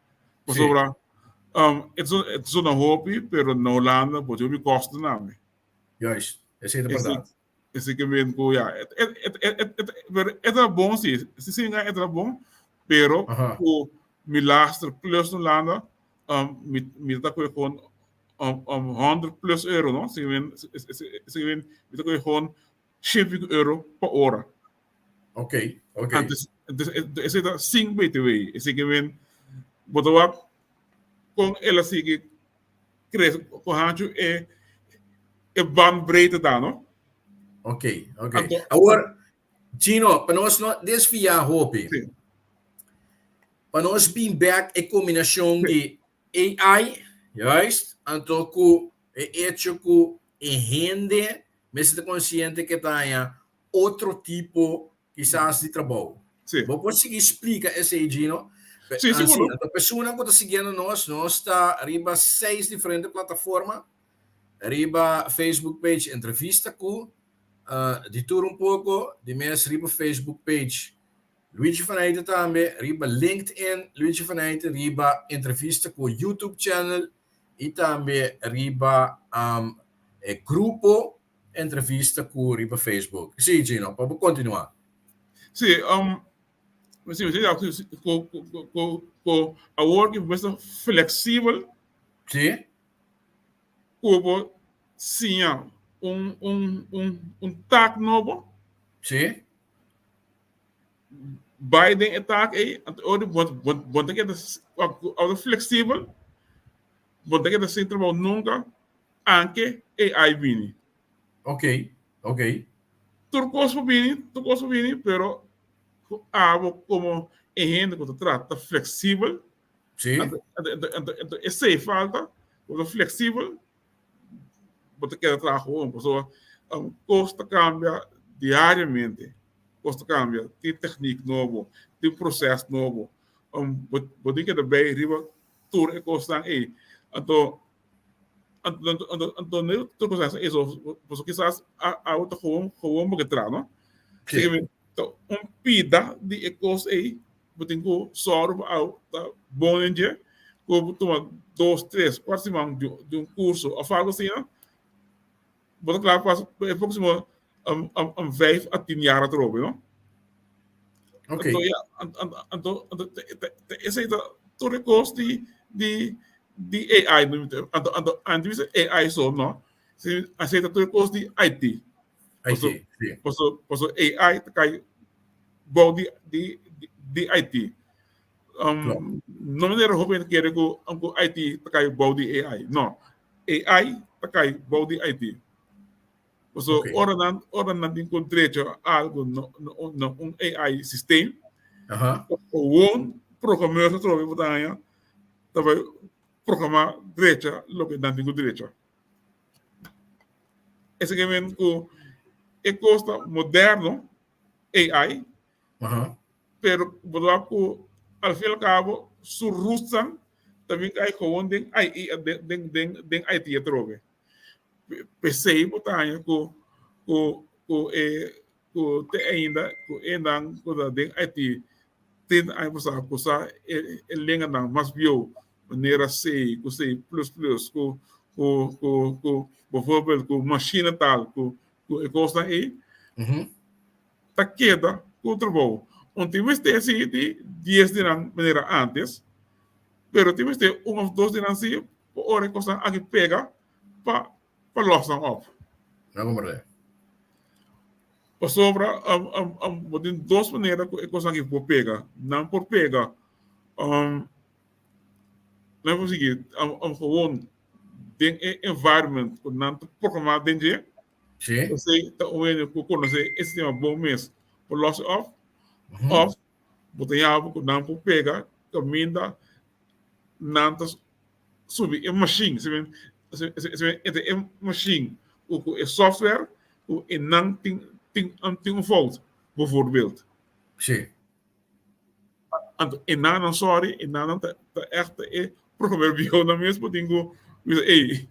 Pasobra um, het is, het is een hopi, pero na Holanda bo tin hopi kosten nami. Juist, esei ta berdad. Esei ke men ku ja, het, het, het, het, het, pero het ta bon si, si si nga het ta bon, pero ku mi laster plus na Holanda, um, mi, mi ta koe gewoon um, um, 100 plus euro, no? Si men, si, si, si men, mi ta koe gewoon 105 euro pa ora. Ok, ok. Antes, antes, esei ta sin BTW. Esei ke men, bo ta wak kon el a sigui krese, kon hanchu e, e bandbreedte ta, no? Ok, ok. Anto, Awor, Gino, pa nos no desviá hopi. Sí. Pa nos bin bek e kombinashon Sí. di AI, juist, anto ku e echo ku e hende mester ta konsiente ke ta haña otro tipo kisas di trabou. Sí. Bo por sigui splika esei, Gino? Sí, Ah, sí, seguro. anto persona ku ta siguiendo nos, nos ta riba seis diferente plataforma, riba Facebook page Entrevista ku uh, di tur un poko, di mes riba Facebook page Luigi van Eijden tambe, riba LinkedIn Luigi van Eijden, riba Entrevista ku YouTube channel i tambe riba um, e grupo Entrevista ku riba Facebook. Sí, Gino, pa bo kontinuá. Sí, um, sí, sí, ku, ku, ku, ku awor ku bo ta fleksibel. Sí. Ku bo siña un, un, un, un taak nobo. Sí. Bai den e taak ei, anto ora bo, bo, bo ta keda ora fleksibel, bo ta keda sin trabou nunka. Anke AI bini. Ok, ok. Tur kos por bini, tur kos por bini, pero ku abo komo e hende ku ta traha ta fleksibel. Sí. Anto, anto, anto, anto esei falta, bo ta fleksibel, bo ta keda traha gewoon, pasobra kos ta kambia diariamente, kos ta kambia, tin teknik nobo, tin proses nobo, bo, bo tin keda bei riba tur e kosnan ei. Anto, Anto, no tur cosa eso, paso quizás a ta gewoon, gewoon porque tra, no? Sí. Así que un pida di e cos ei, bo tin ku sòru pa au ta bon den dje, ku bo tuma dos, tres, kuater siman di, di un kurso òf algo asina, bo ta kla pa e próksimo um, um, um vijf a tien jaar atrobe, no? Ok. Anto, ja, anto, anto, anto, esei ta tur e kos di, di, di AI. Anto, anto, anto bisa AI so, no? Esei ta tur e kos di IT. IT, sí. Paso, paso AI ta kai bou di, di, di IT. Um, no manera hopi hende kere ku, ku IT ta kai bou di AI. No. AI ta kai bou di IT. Paso Ok. ora nan ora nan tin ku drecha algo no no no un AI systeem, Aha. gewoon programmeurs atrobe bo ta haña ta bai programá drecha loke nan tin ku drecha. Esei ke men ku e kos ta moderno, AI, Aha. pero bo ta wak ku al fin y al cabo su rootsnan ta bin kai gewoon den AI den den den IT atrobe. P'esei bo ta haña ku ku ku e ku te ainda ku e nan ku ta den IT tin aña pasá ku sa e e lenganan mas bieu manera C ku C plus plus ku ku ku ku bijvoorbeeld ku mashina tal ku ku e kosnan ei ta keda ku trabou. Un tin mester si di dies di nan manera antes. Pero tin mester un of dos di nan si pa ora e kosnan aki pega pa pa los nan op. No comprende. Pasobra bo tin dos manera ku e kosnan aki por pega. Nan por pega nan por sigui gewoon den e environment ku nan ta programá den dje. Sí. Esei ta un hende ku konosé e sistema bon mes por los e òf. Òf Bo ta yama ku nan por pega kaminda nan ta subi e mashin, entre e mashin ku e software ku e nan tin tin tin un fout bijvoorbeeld. Sí. Anto e nan nan sorry, e nan nan ta ta ègt e programmer bieunan mes bo tin ku bisa ey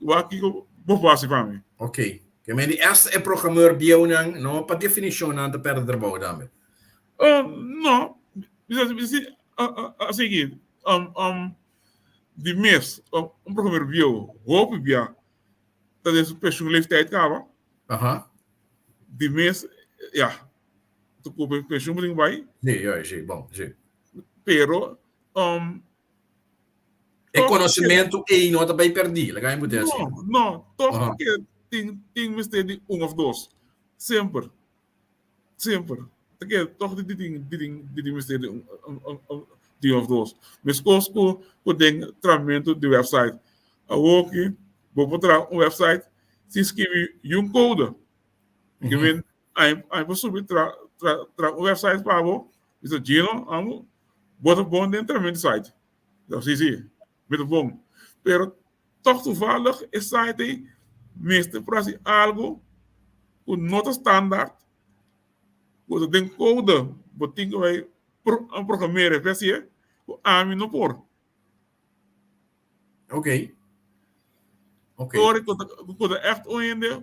wak kiko bo por hasi pa mi. Oké. Ke men di esta e programeur bieunan no pa definishon nan ta perde trabou tambe. No, bisa así aki, di mes un programeur bieu hopi bia ta den su pensioen leeftijd kaba. Di mes ya ta ku pensioen bo tin ku bai. Si, ya, si, bon, si. Pero E konosementu ei no ta bai pèrdí, laga mi put'é asina. No, no, tòg ke tin tin mester di un òf dos. Semper, semper. Ta ke tòg di tin di tin di tin mester di un di un òf dos. Meskos ku ku den trahamentu di wèpsait. Awoki bo por traha un wèpsait sin skibi yun kode. Ke men Ai ai por subi tra tra tra un website pa bo, bisa Gino, amo, bo ta bon den tremendo site. Ja, sí, sí, mi ta bon. Pero toch toevallig e site ei mester por hasi algo ku no ta standaard, ku ta den code, bo tin ku bai pro programera e hasié, ku ami no por. Ok. Ok. Ora ku ta ku ta ègt un hende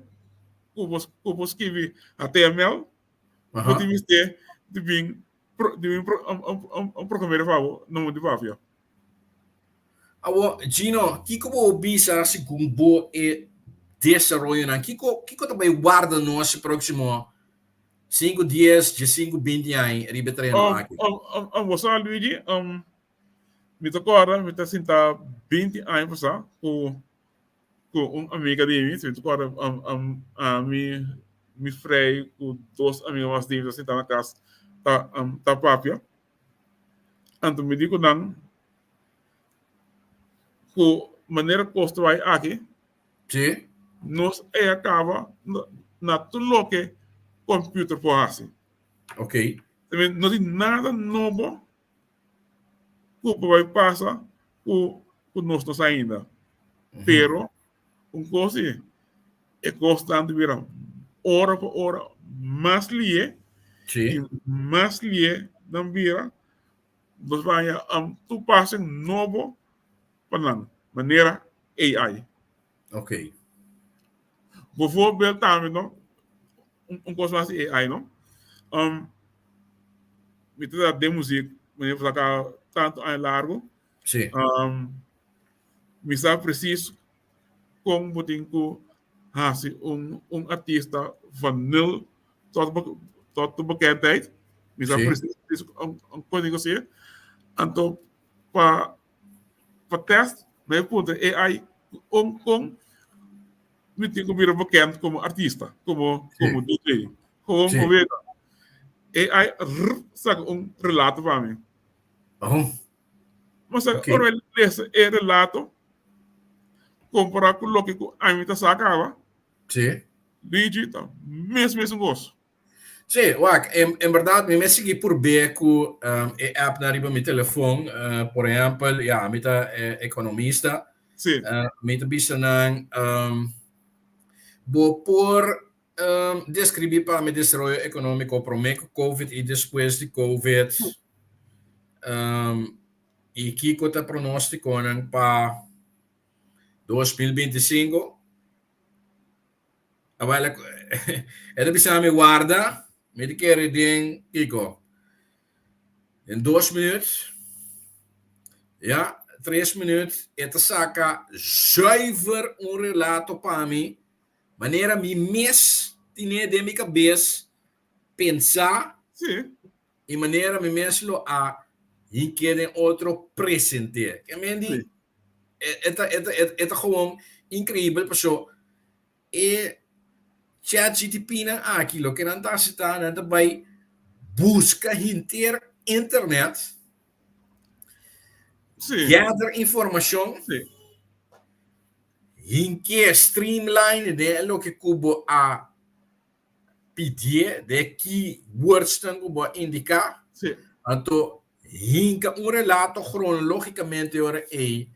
ku bo ku bo skibi HTML, bo tin mester di bin pro di bin pro un programero pa bo na mundu papia. Awor, Gino, kiko bo bisa segun bo e desaroyonan? Kiko kiko ta bai warda nos e próksimo sinku, dies, diesinku, binti aña riba e tereno aki? Bo sa, Luigi, Mi ta kòrda mi ta sinta binti aña pasá ku ku un amiga di mi, mi ta kòrda ami, mi frei ku dos amiga mas di mi ta sinta na kas ta ta papia. Anto mi di ku nan ku manera kos ta bai aki nos a kaba na tur loke kòmpiuter por hasi. No tin nada nobo ku por bai pasa ku ku nos no sa ainda. Pero un kos si, e kosnan ta bira ora pa ora mas lié i mas lié nan bira, nos bai haña tur pasen nobo pa nan, manera AI. Ok. Bijvoorbeeld tambe no, un kos mas di AI no, um, mi ta den muziek, mi ta saka tantu aña largu. Sí. Um, mi sa precies kon bo tin ku hasi un, un artista van nul tot, tot de bekendheid. Mi sa precies kon tin ku hasi. Anto pa Pa test mi a puntra AI kon kon mi tin ku bira bekend komo artista, komo komo DJ. Gewoon Sí. wega. AI rrr saka un relato pa mi. Oh, Ma sa Ok. ora mi lesa e relato kompara ku loke ku ami ta sa kaba, sí. Luigi ta mes mesun kos. Sí, wak, en, en berdad mi me sigui purbe ku um, e app na riba mi telefon. Por ehempel, ja, mi ta ekonomista. Sí. Mi ta bisa nan, um, bo por um, deskribí pa mi desaroyo ekonómiko promé ku COVID i despues di COVID. Um, i kiko ta pronóstikonan pa 2025? Awel, e ta bisa mi warda, mi ta kere den kiko? Den dos minuut, ya, tres minuut, e ta saka zuiver un relato pa mi, manera mi mes tine den mi kabes pensa Sí. i manera mi mes lo a. Hink'é den otro, present'é. Ke men di, e ta, e ta, e ta gewoon increibel paso e ChatGTP-nan aki loke nan ta hasi ta nan ta bai buska henter internet, gather informashon, hink'é streamline den e loke ku bo a pidié, den e keywordsnan ku bo a indiká, anto hinka un relato kronologikamente ora ei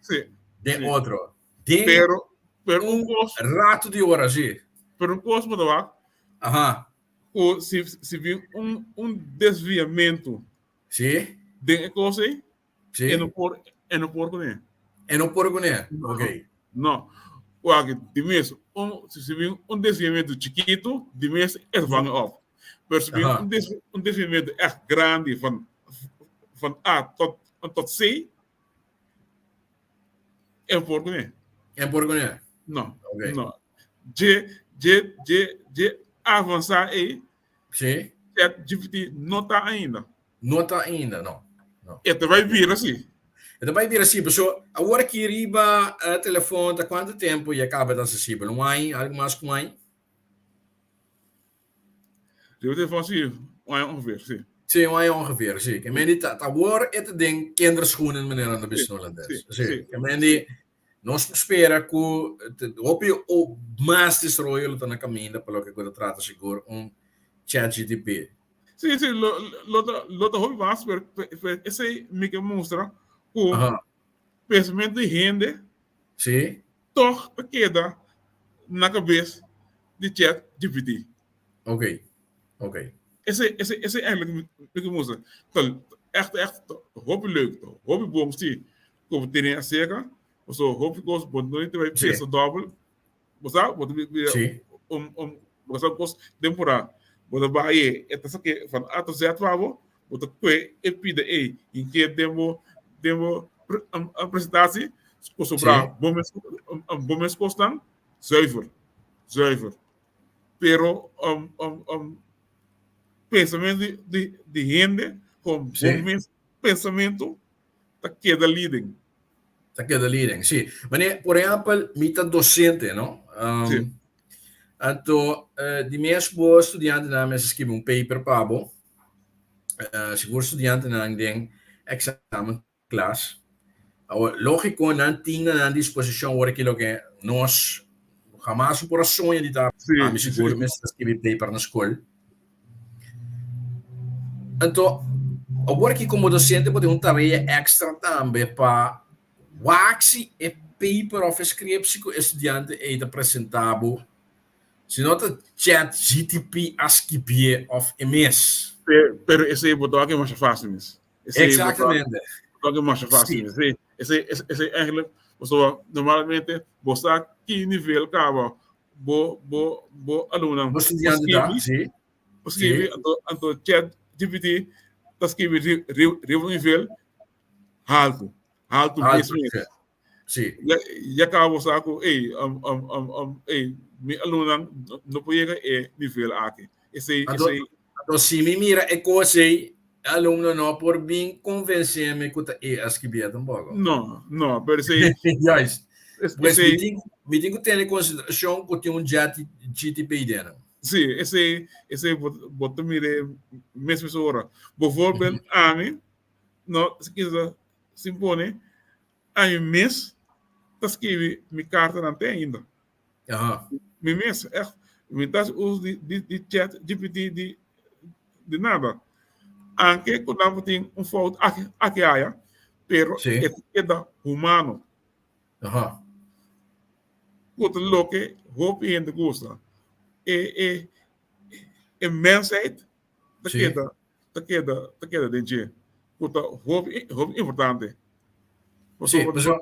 den otro. Den pero, pero un kos, rato di ora, sí. Pero un kos bo ta wak. Aha. Ku si, si bin un, un desviamentu. Sí. Den e kos ei. Sí. E no por, e no por kuné. E no por kuné, ok. No. Wak, di mes, un, si, si bin un desviamentu chikitu, di mes e ta vang op. Pero si bin un, des, un desviamentu echt grandi van, van A tot, tot C, E por kuné. E por kuné? No. Okay. No. Dje, dje, dje, dje avansá ei. Sí. ChatGPT no ta ainda. No ta ainda, no. No. E ta bai bira sí. E ta bai bira sí, paso awor aki riba e telefon ta kuantu tempu ya kaba ta asesibel? Un aña, algu mas ku un aña? Riba telefon sí, un aña ongeveer, sí. Sí, un aña ongeveer, sí. Ke men di ta awor e ta den kinderschoenen, meneer aan de bisa Holandes. Sí, Sí, sí. Ke men di nos por spera ku hopi mas desaroyo lo ta na kaminda pa loke ku ta trata sigur un ChatGTP. Sí, sí, lo, lo ta, lo ta hopi mas, pero, pero esei mi ke mustra ku pensamentu di hende Sí. Tog ta keda na kabes di Chat GPT. Ok, ok. Esei, esei, esei eigenlijk mi ke mustra. Ta echt, echt hopi leuk, ta hopi bon si ku bo tene aserka, pasobra hopi kos bo no ta bai pensa dòbel, bo sa, bo ta bira un, un, bo sa kos temporá. Bo ta bai e ta sake van A tot Z pa bo, bo ta kue e pida ei hinke den bo den bo presentatie ku sobra bo mes bo mes kosnan zuiver zuiver pero pensamentu di di di hende kon bo mes pensamentu ta keda leading. Ta keda leading, si. Mane, por ehèmpel, mi ta dosente, no? Si. Anto, di mes bo studiantenan mester skibi un paper pa bo. Sigur studiantenan den examen klas. Awor, lógiko nan tin na nan disposishon ora ki loke nos hamas por a soña di ta. Ami sigur mester skibi paper na skol. Anto, awor ki komo dosente bo tin un tarea èkstra tambe pa wak si e paper òf e skripsi ku e studiante ei ta presentá bo, si no ta chat GTP a skibié òf e mes. Pero esei bo ta wak e masha fásil mes. Exactamente. Bo ta wak e masha fásil mes. Esei, esei eigenlijk, pasobra normalmente bo sa ki nivel kaba bo bo bo alumnonan Bo studiante ta, sí. Bo skibi, anto anto chat GPT ta skibi riba un nivel haltu, haltu mes mes. Sí. Ya ya kaba bo sa ku ey ey mi alumnonan no por yega e nivel aki. Esei Anto esei anto si mi mira e kos ey, e alumno no por bin konvensé mi ku ta e a skibié tampoko. No, no, pero esei Juist. Pues mi tin mi tin ku tene konsiderashon ku tin un chat GTP den nan. Sí, esei esei bo bo ta mira mes mes ora. Bijvoorbeeld ami no kisa sin pone ami mes ta skibi mi kartanan te ainda. Aha. Mi mes, echt. Mi ta hasi uso di di di chat GPT di di nada. Anke ku nan por tin un fout aki aki aya, pero Sí. e ta keda humano. Aha. Ku ta loke hopi hende gusta. E e e mensheid ta Sí. keda ta keda ta keda den dje. Ku ta hopi hopi importante. Sí, Pasobra pasobra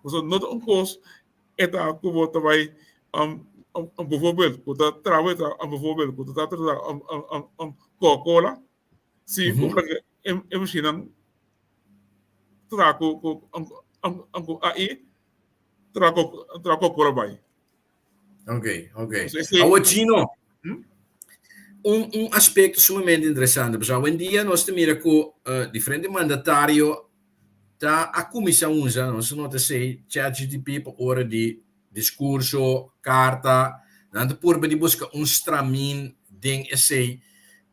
Pasobra no ta un kos e ta ku bo ta bai bijvoorbeeld ku ta traha e ta bijvoorbeeld ku ta trata Coca-Cola si bo laga e mashinnan traha ku ku AI traha Coca-Cola bai. Ok, ok. Awor Chino, Hmm? Un aspecto sumamente interesante, pasobra awendia nos ta mira cu diferente mandatario ta a cuminsa usa, nos a nota esey, ChatGTP pa ora di discurso, carta, nan ta purba di busca un stramin den esey.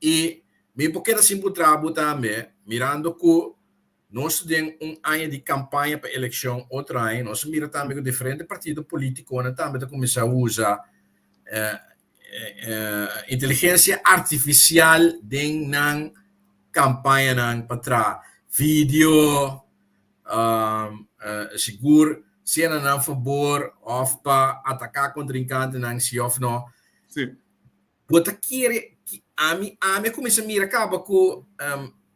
Y mi por keda sin puntra bo tambe, mirando cu Nos ta den un aña di kampaña pa elekshon otro aña. Nos a mira tambe ku diferente partido polítikonan tambe ta kuminsá usa inteligensia artifisial den nan kampañanan pa traha video, sigur sea na nan fabor òf pa ataká kontrinkantenan si òf no. Bo ta kere ki ami ami a kuminsá mira kaba ku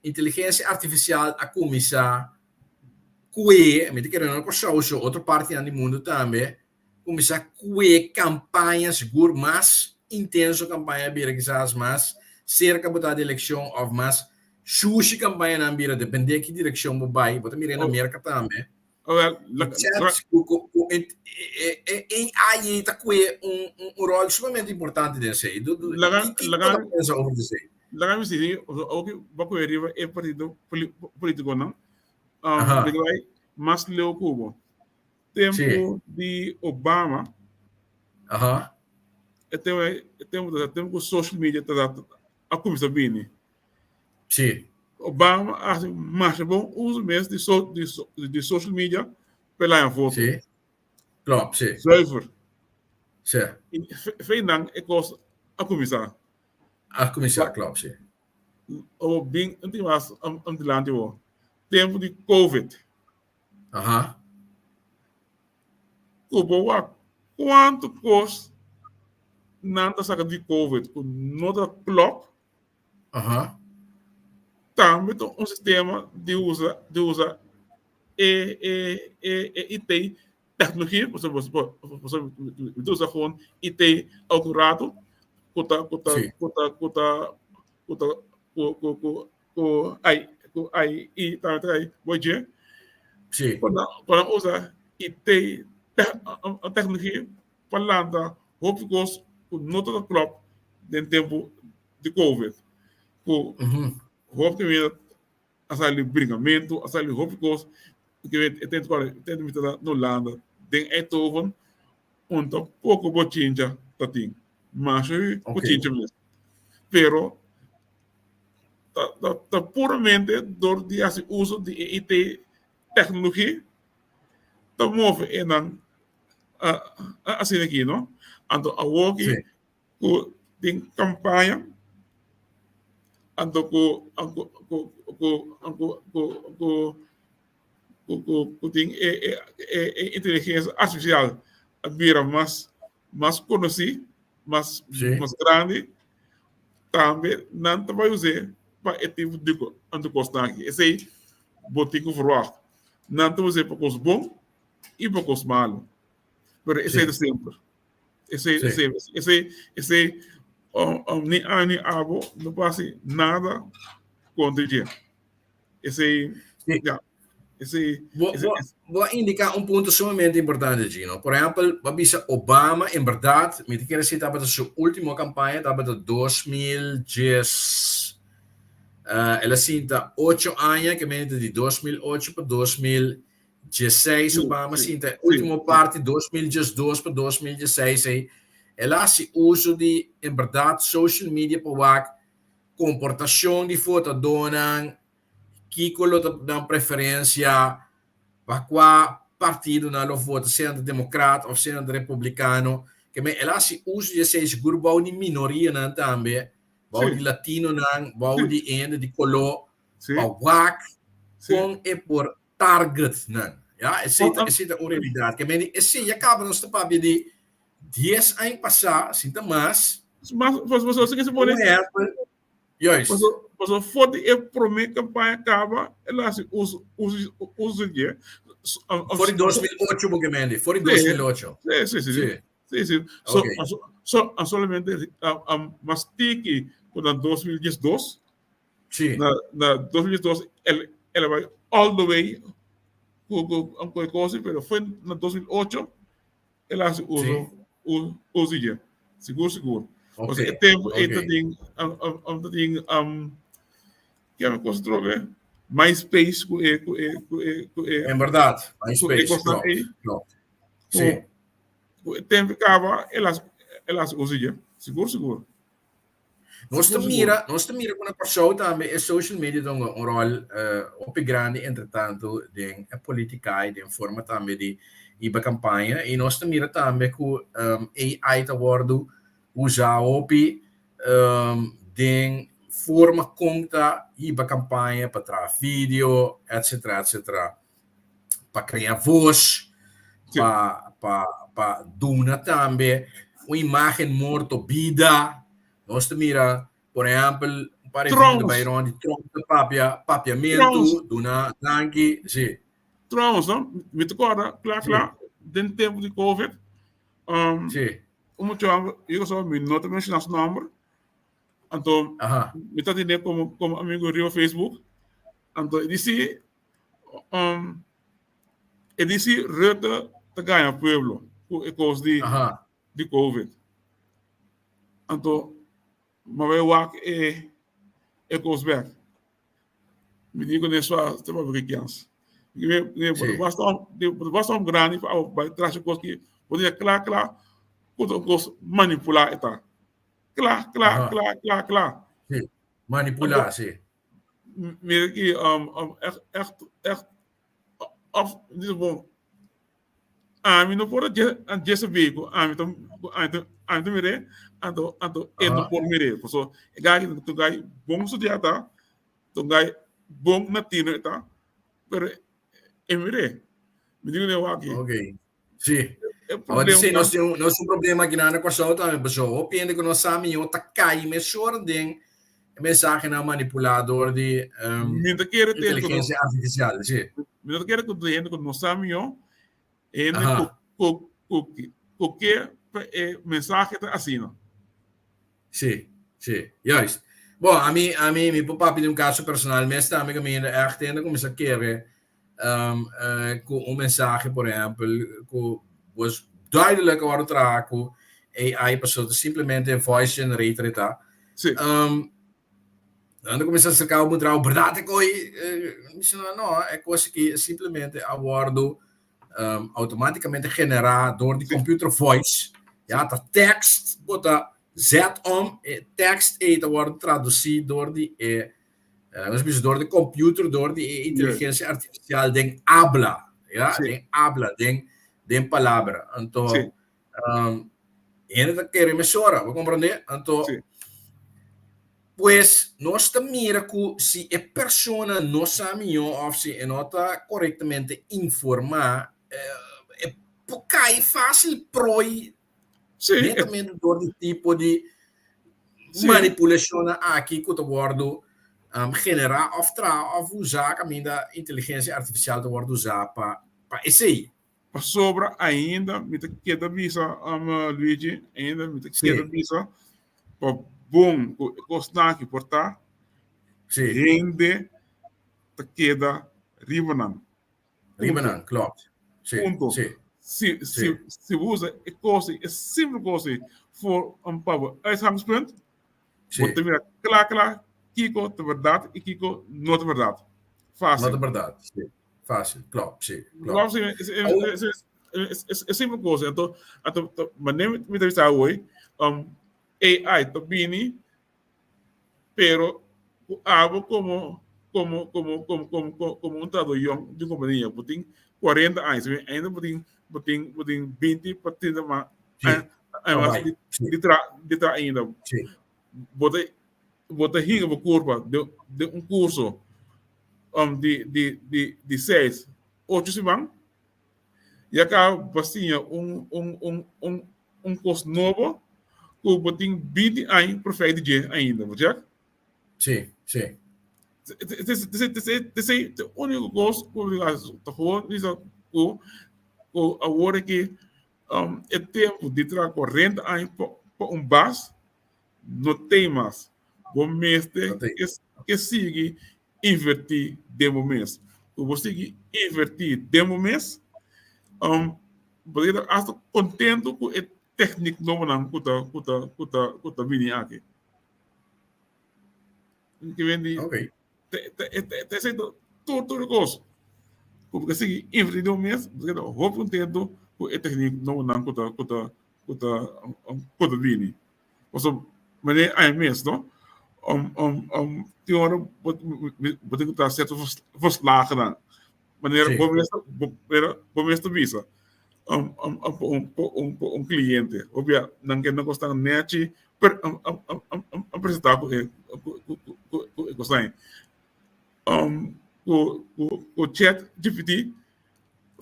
inteligensia artifisial a kuminsá kue, mi ta kere no na Kòrsou so, otro partinan di mundu tambe, kuminsá kue kampaña sigur mas intenso kampaña a bira kisas mas serka bo ta di elekshon òf mas shushi kampañanan bira dependé ki direkshon bo bai, bo ta mira na Merka tambe. AI ta kue un ròl sumamente importante den esei. Kiko ta pensa over di esei? Laga mi sigui, oki bo kue riba e partido politikonan. Mi ta bai mas leu ku bo. Tempu di Obama, e tempu ta tempu ku social media ta a kuminsá bini. Sí. Obama a hasi masha bon uso mes di so, di, so, di social media pa el haña voto. Sí. Klopt, sí. Zuiver. Sí. I feinan e kos a kuminsá. A kuminsá, klopt, sí. O bin un tin mas am dilanti bo. Tempu di COVID. Aha. Ku bo wak kuantu kos nan ta saka di COVID ku no ta klop. Aha. Tambe ta un sistema di usa di usa e e e e IT teknologia, pasobra pasobra mi ta usa gewoon IT elke rato ku ta ku ta Sí. ku ta ku ta ku ta ku ku ku ku ai ku ai i tambe ta kai bo dje. Sí. Ku nan ku nan usa IT teknologia pa lanta hopi kos ku no ta klòp den tempu di covid ku hopi kaminda a sali brinkamentu a sali hopi kos e tempu ku e tempu mi ta na Hulanda den Eindhoven un ta poko bochincha ta tin masha bochincha mes pero ta ta puramente dor di hasi uso di e IT teknologia ta move e nan asina aki no anto awoki ku tin kampaña anto ku ku ku ku ku ku ku ku ku tin e e e inteligensia artifisial a bira mas mas konosí mas mas grandi tambe nan ta bai us'é pa e tipo di kosnan aki esei bo tin ku verwagt nan ta us'é pa kos bon i pa kos malu pero esei ta semper. Esei, Sí. esei, esei, esei, ni ami ni abo no por hasi nada kontra dje. Esei, Sí. ya, esei, Bo, esei, bo, bo a indiká un punto sumamente importante, Gino. Por ehèmpel, bo a bisa Obama, en bèrdat, mi ta kere si tabata su último kampaña, tabata 2010, el a sinta ocho aña, ke mende di 2008 pa 2016 Obama sinta e ultimo parti 2012 pa 2016 ei el a hasi uso di en berdad social media pa wak komportashon di votadónan, kiko lo ta nan preferensia, pa kua partido nan lo vota, sea nan ta demokrat òf sea nan ta republikano. Ke men el a hasi uso di esei sigur bou di minorianan tambe, bou di latinonan, bou di hende di koló pa wak kon e por target nan. Ya, esei ta, esei ta un realidat. Ke mende, esei ya kaba nos ta papia di 10 aña pasá, sin ta mas. Mas, mas, mas, mas, Por ehempel, juist. Paso, paso for di e promé kampaña kaba, el a hasi uso, uso, uso di dje. For di 2008 bo ke mende, for di 2008. Sí, sí, sí. Sí. Sí, sí. So, Okay. so, so, solamente mas tiki ku na 2012, Sí. Na na 2002 el el a bai all the way ku ku ku e kosi, pero fue na 2008 el a hasi uso Sí. uso di dje. Sigur sigur. Okay. E tempo okay. e tin um, tin que kos trobe MySpace ku e ku e ku e ku e En bèrdat, MySpace. Klopt. Sí. Ku e tempo kaba el a el a konsiguié. Sigur sigur. Nos ta mira, nos ta mira ku na Kòrsou tambe e social media ta hunga un ròl hopi grandi entretantu den e politika i den forma tambe di hiba kampaña i nos ta mira tambe ku AI ta wòrdu usá hopi den forma kon ta hiba kampaña pa traha video etcetera etcetera pa krea vos pa pa pa duna tambe un imagen morto bida. Nos ta mira, por ehempel, un par de video bai rond di Trump ta papia papiamentu, duna danki, si. Trouwens, no? Mi ta kòrda kla kla den tempu di Covid, um, si. Un muchacho, yo so, mi no ta menshoná su nòmber, anto mi ta tene komo komo amigo riba Facebook, anto e disi um, e disi Rutte ta gaña pueblo ku e kos di di Covid. Anto mi a bai wak e e kos bek. Mi di ku ne swa te papia ki kens. Basta basta un grandi pa bai tras e kos ki bo tin kla kla ku ta un kos manipulá e ta. Kla kla kla kla kla. Manipulá, si. Mira ki echt echt echt of di bon ami no por a djese bi ku ami ta ami ta ami ta mir'é anto anto e no por mir'é paso e gai ta un gai bon studiá ta ta un gai bon na tino e ta pero e mir'é mi di ku wak aki. Sí. Awor sí, nos tin un, nos un problema aki na Kòrsou tambe, pasobra hopi hende ku no sa mihó ta kai mesora den e mensahenan manipulá dor di Mi ta kere te inteligensia artifisial. Sí. Mi ta kere ku hende ku no sa mihó, hende ku ku ku ku ke pa e mensahe ta asina. Sí, sí, juist. Bon, ami, ami, mi por papia di un kaso personal mes tambe ku mi hende ègt hende kuminsá kere um, uh, ku un mensahe, por ehempel, ku was duidelijk a wòrdu traha ku AI, pasobra ta simplemente voice generator e ta. Sí. Um, nan ta kuminsá aserká bo puntra bo, Bèrdat e koi? Mi bisa nan, no, e kos aki simplemente a wòrdu um, automáticamente generá door di computer voice. Ja, ta tekst bo ta zet om, e tekst ei ta wòrdu tradusí door di e, eh, nos bisa door di computer, door di e inteligencia artificial den habla, ja, den habla, den, den palabra. Anto, um, hende ta kere mesora, bo comprende? Anto, pues nos ta mira ku si e persona no sa mihó of si e no ta korektamente informá, eh, e por kai fácil prooi netamente dor di tipo di manipulashonnan aki ku ta wòrdu um, generá of traha of usá kaminda inteligensia artifisial ta wòrdu usá pa pa esei. Pasobra ainda mi ta keda bisa, Luigi, ainda mi ta keda bisa pa bon ku e kosnan aki por ta, hende ta keda riba nan. Riba nan, klopt. Punto. Si, si, si bo usa e kos ei, e simpel kos ei for un pa bo uitgangspunt, bo ta mira kla kla kiko ta bèrdat i kiko no ta bèrdat. Fásil. No ta bèrdat, si. Fácil, klopt, sí. Klopt, sí. Es simpel cosa. Anto, anto, manera mi ta bisa hoy, um, AI ta bini, pero ku abo como, como, como, como, como, como, como un trabajador yong di compañía, bo tin 40 años, ainda bo tin, bo tin, bo tin 20 pa 30 mas, aña mas di, di tra, di tra ainda. Bo ta, bo ta hinga bo kurpa den, den un kurso um, di, di, di, di seis, ocho siman, ya ka bo siña un, un, un, un, un kos nobo ku bo tin binti aña profèt di dje ainda, bo chek? Sí, sí. Esei ta e úniko kos ku mi ta ta gewoon bisa ku ku awor aki um, e tempu di traha kuarenta aña pa pa un bas no tei mas. Bo mester ke sigui invertí den bo mes. Ku bo sigui invertí den bo mes, um, bo ta keda asta kontentu ku e. techniek nobonan ku ta ku ta ku ta ku ta bini aki. Ke men di te te te esei ta tur tur kos ku bo ta sigui invertí den bo mes bo ta keda hopi kontento ku e techniek nobonan ku ta ku ta ku ta ku ta bini. Pasobra manera ai mes no tin ora bo tin ku traha sierto verslagennan manera bo mes bo mes ta bisa pa un kliente obia nan ke nan kosnan nechi a presentá ku e kosnan ei ku chat gpt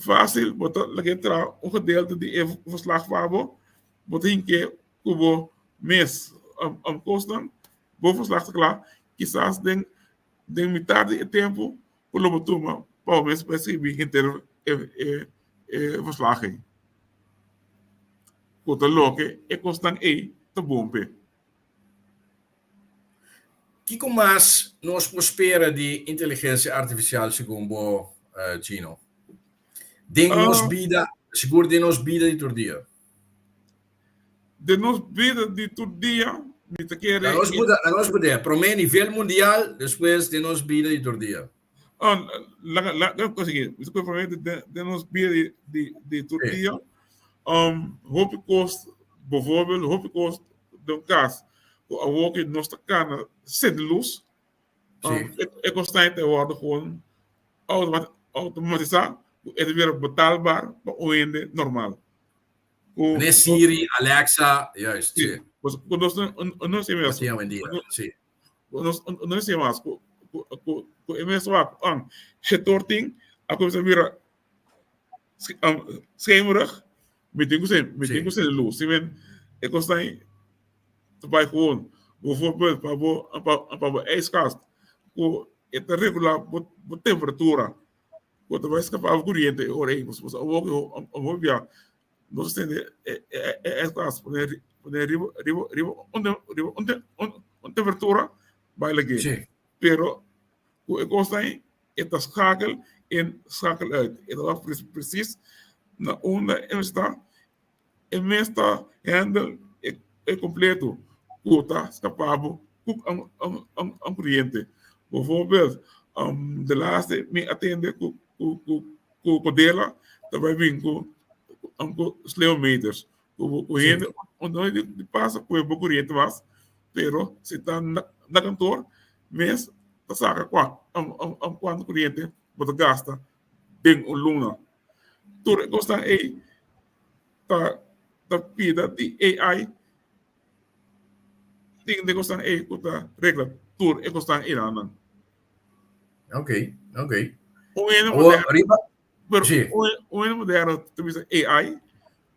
fásil bo ta laga e traha un gedeelte di e verslag pa bo bo ta hink'é ku bo mes kosnan, bo verslag ta kla, kisas den den mitar di e tempu ku lo bo tuma pa bo mes por skibi henter e e verslag ei. Ku ta loke e kosnan ei ta bon p'e. Kiko mas nos por spera di inteligensia artifisial segun bo, Gino? Den nos bida, sigur den nos bida di tur dia. Den nos bida di tur dia, mi ta kere. Na nos buda, na nos buda, promé nivel mundial, despues den nos bida di tur dia. Oh, laga, laga konsegui. Mi ta kere promé den, den nos bida di, di, di tur dia. Hopi kos, bijvoorbeeld, hopi kos den un kas ku awor ku nos ta kana sende lus, e kosnan ta wòrdu gewoon outomatisá ku e ta bira betaalbaar pa un hende normal. Ku Siri, Alexa, juist, si. Ku nos no hasi mes. Si. Ku nos no hasi mas. Ku ku e mes wak hetor tin a kuminsá bira schemerig, mi tin ku mi tin ku sende lus. Si men e kosnan ei ta bai gewoon. Bijvoorbeeld pa bo pa bo ijskast ku e ta regulá bo temperatura. Bo ta bai skapa bo koriente e ora ei. Pasobra awor ku awor bia nos a sende e ijskast pone pone riba riba riba riba un temperatura bai lag'é. Pero ku e kosnan ei e ta schakel in schakel uit. E ta wak precies na unda e mester ta. E mes ta handle e completo ku ta skapa bo ku un koriente. Bijvoorbeeld de laatste mi a tende ku ku Codela ta bai bin ku sleometers. Ku hende no di pasa ku bo koriente mas pero si ta na kantoor mes ta saka kuantu koriente bo ta gasta den un luna. Tur e kosnan ei ta ta pida di AI tin den kosnan ei ku ta regla tur e kosnan einanan. Ok, ok. Un hende moderno, riba, pero sí. Un hende moderno ta bisa AI,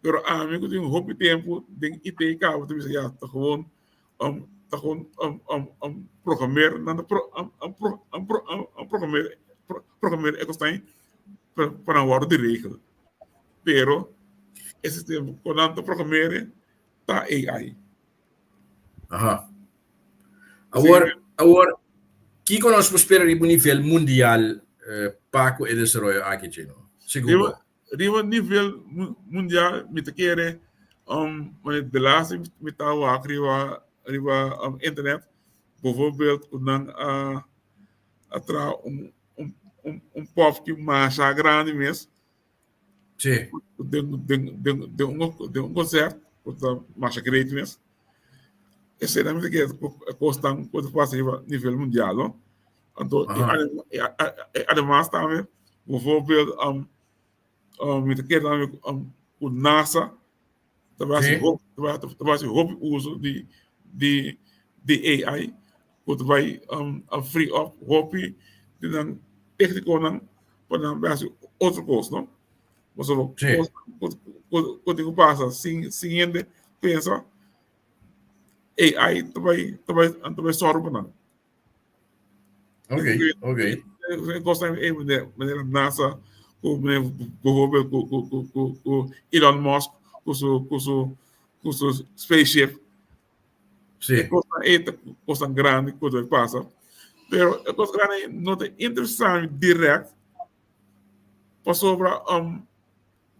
pero ami ku tin hopi tempu den IT kaba ta bisa ya ta gewoon ta gewoon programmeer nan ta pro pro pro programmeer programmeer e kosnan ei pa nan wòrdu di regel. Pero e sistema ku nan ta programmeer ta AI. Aha. Awor, awor, kiko nos por spera riba un nivel mundial pa ku e desaroyo aki, Gino? Segun bo. Riba nivel mundial mi ta kere wanneer de laatste mi ta wak riba riba internet bijvoorbeeld ku nan a a traha un un un pòfki masha grandi mes. Sí. Den den den den un den un konsèrt ku ta masha great mes. Esei nan mi ta kere e kosnan ku ta pasa riba nivel mundial no. Anto e ademas tambe bijvoorbeeld mi ta kere tambe ku NASA ta bai hasi hopi ta bai hasi hopi uso di di di AI ku ta bai free up hopi di nan teknikonan pa nan bai hasi otro kos no. Pasobra kos ku tin ku pasa sin sin hende pensa AI ta bai ta bai ta bai sòru pa nan. Ok, ok. Kosnan ei manera NASA ku bijvoorbeeld ku ku ku ku ku Elon Musk ku su ku su ku su spaceship. Sí. E kosnan ei ta kosnan grandi ku ta pasa. Pero e kos grandi ei no ta interesá mi dirèkt pasobra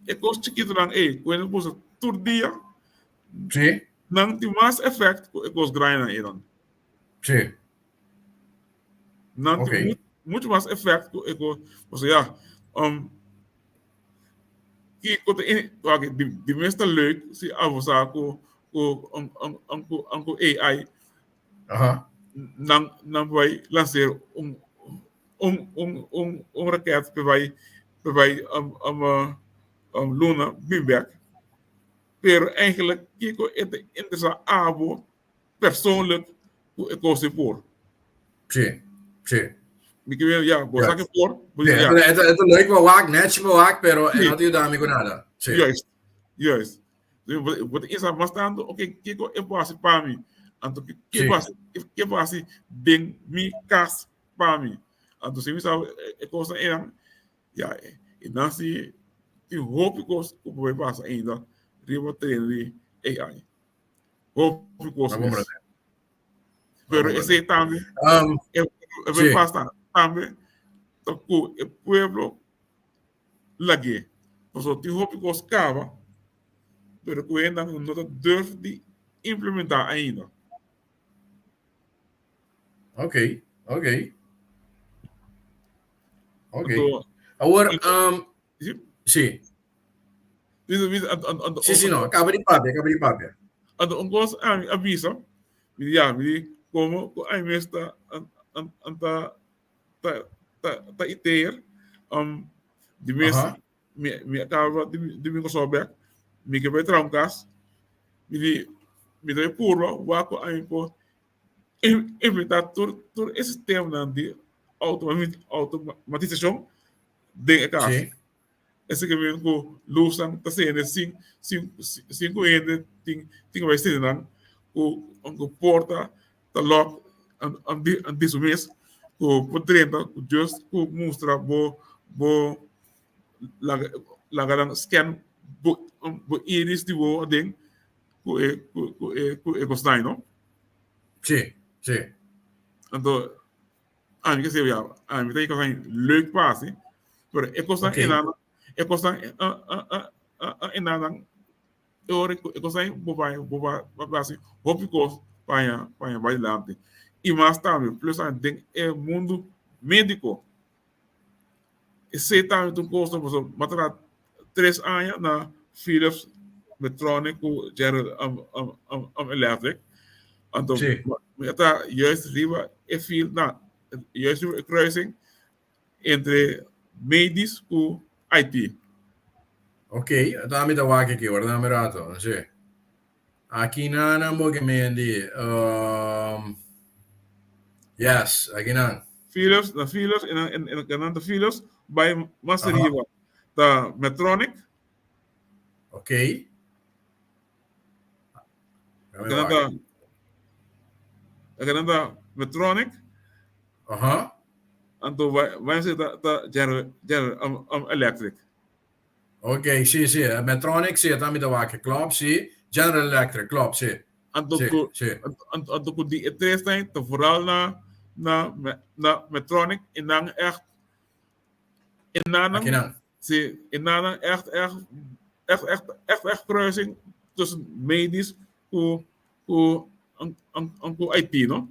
e kos chikitonan ei ku hende usa tur dia. Nan tin mas effect ku e kos grandinan einan. Nan tin mucho mas effect ku e kos, pasobra ya, kiko ta wak di mes ta leuk si abo sa ku ku ku AI nan nan bai lanser un un un un un raket pa bai pa bai luna bin bek. Pero eigenlijk kiko e ta interesa abo persoonlijk ku e kos ei por. Sí, sí. Mi ke meen, ya, bo sa ke por. Sí, ja. E ta leuk pa wak, netjes pa wak, pero e no ta yuda mi ku nada. Sí. Juist, juist. Bo ta insa mas tantu, oké, kiko e por hasi pa mi? Anto, ke por hasi, ke por hasi den mi kas pa mi? Anto, si mi sa e kosnan einan, Ya, e nan si tin hopi kos ku por pasa ainda riba tereno di AI. Hopi kos mes. Pero esei tambe, e por pasa tambe ta ku e pueblo lag'é. Pasobra tin hopi kos kaba, pero ku hendenan no ta durf di implementá ainda. Ok, ok. Ok. Awor, um, sí. Sí, sí, no, acaba di papia, acaba di papia. Anto un kos ami a bisa, mi di ya, mi di komo ku ami mes ta ta ta ta ta iteer, um, di mes mi mi a kaba di di mi kòrsou bèk, mi ke bai traha un kas, mi di mi ta bai purba wak ku ami por Inventá tur tur e sistemanan di outomatisashon den e kas. Esei ke men ku lusnan ta sende sin sin sin ku hende tin tin ku bai sende nan, ku ku porta ta lòk di su mes, ku por drenta ku just ku mustra bo bo laga laga nan scan bo bo iris di bo aden ku e ku e ku e kosnan no. Sí, sí. Anto, ami ke sebe ya, ami ta kosnan leuk pa hasi, pero e kosnan okay. enan, e kosnan enan, e ora e kosnan bo bai, bo bai hasi hopi kos pa haña, pa haña bai dilanti. I mas tambe, plus den e mundu médiko. Esei tambe ta un kos pasobra bo a traha tres aña na Philips Medtronic ku General Electric. Anto mi a traha juist riba e field na juist riba e kruising entre medisch ku IT. Ok, ata mi ta wak aki, warda mi rato. Si. Aki nan nan bo ke mendi. Um, yes, aki nan. Philips, na Philips, en en en nan ta Philips, bai mas riba ta Medtronic. Ok. Aki nan ta Aki nan ta Medtronic. Aha. Anto bai bai ta ta General General um, Electric. Ok, sí, sí. Medtronic, sí, ta mi ta wak. Klopt, sí. General Electric, klopt, sí. Anto Sí, ku sí. anto ku di e tres nan ta vooral na na na Medtronic e nan echt e nan Aki nan. sí e nan echt echt echt echt echt echt kruising tussen medisch ku ku ku IT no.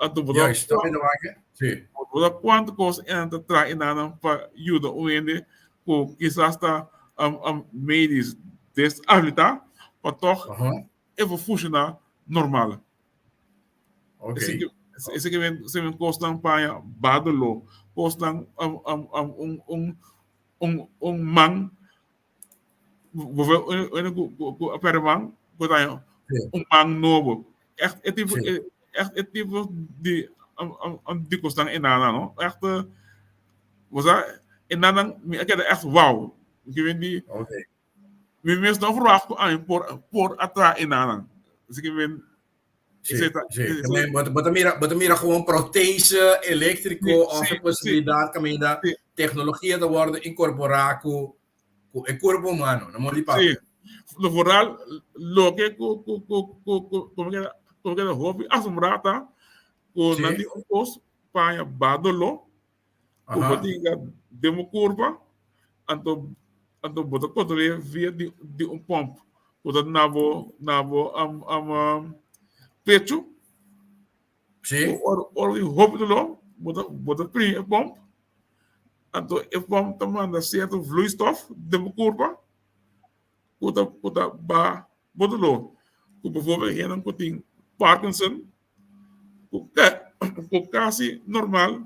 Anto bo ta Juist, ta mi ta wak. Sí. bo ta kuantu kos e nan ta traha e nan pa yuda un hende ku kisas ta medisch deshabilitá pa tòg e por funshoná normal. Ok. Esei ke men esei men kosnan paña badolo, kosnan un un un un man bo ve un ku ku a pèrdè man bo ta haña un man nobo. Ègt e tipo ègt e tipo di di kosnan e nana no. Ègt bo sa e nana mi a keda ègt wou. Mi ke men di mi mes no a verwagt ku ami por por a traha e nana. Así ke men Sí, sí. Bo ta mira, bo ta mira gewoon prothese eléctrico of e posibilidad caminda tecnologia ta worden incorporá ku ku e cuerpo humano, no moli papia. Sí. Lo vooral loke ku ku ku ku ku como que como que hopi asombrá ta ku nan tin un kos paña badolo ku bo tinga den bo kurpa anto anto bo ta kontrol'é via di di un pòmp. Ku ta na bo na bo um, um, um, pechu. Sí. Ora ora di hopi doló, bo ta bo ta primi e pòmp. Anto e pòmp ta manda sierto vloeistof den bo kurpa ku ta ku ta baha bo doló. Ku bijvoorbeeld hendenan ku tin Parkinson ku ku kasi normal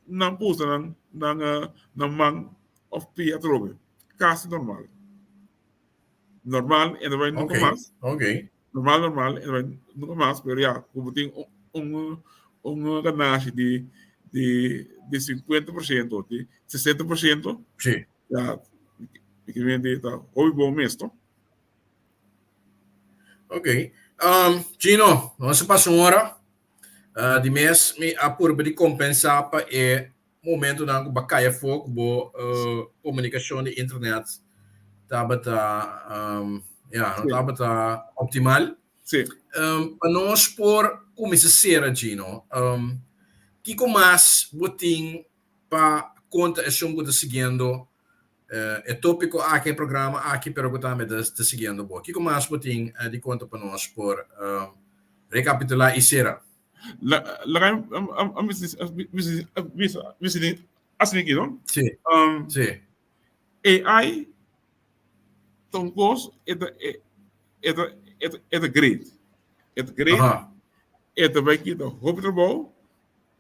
nan pusa nan nan nan man òf pia atrobe. Kasi normal. Normal e no bai nunka mas. Normal normal e no bai nunka mas pero ya ku bo tin un un ganashi di di di 50% di 60% Sí. Ya mi ta hopi bon mes to. Ok. Um, Gino, nos a pasa un ora. Uh, di mes mi a purba di kompensá pa e momentonan ku bo a kai afó ku bo uh, komunikashon di internet tabata um, ya, no tabata optimal. Sí. Um, pa nos por kuminsá sera, Gino, um, kiko mas bo tin pa konta esun ku ta siguiendo E tópiko aki, e programa aki, pero ku tambe ta ta siguiendo bo. Kiko mas bo tin di konta pa nos por rekapitulá i sera? Laga mi bisa di asina aki no. Sí, sí. AI ta un kos e ta e ta e ta great. E ta great, e ta bai kita hopi trabou,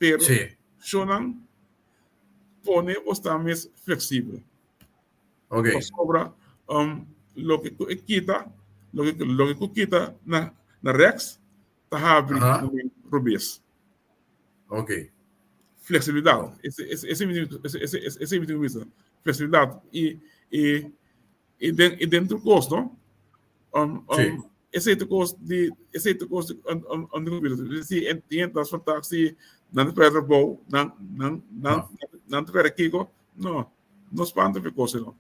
pero shownan pone bo sta mes fleksibel. Ok. Pasobra um, loke ku e kita, loke, loke ku kita na, na rechts, ta habri uh -huh. robes. Ok. Flexibilidad. Oh. Ese, ese, ese, ese, ese, ese, ese mismo. Flexibilidad. I, i, i, den, i dentro kos, no? Um, um, Sí. Esei ta kos di, esei ta kos di, um, um, um, di computer. Si en tien tas van taxi, nan ta perde bou, nan, nan, nan, Ah. nan ta perde kiko. No, no spanta fi kos no.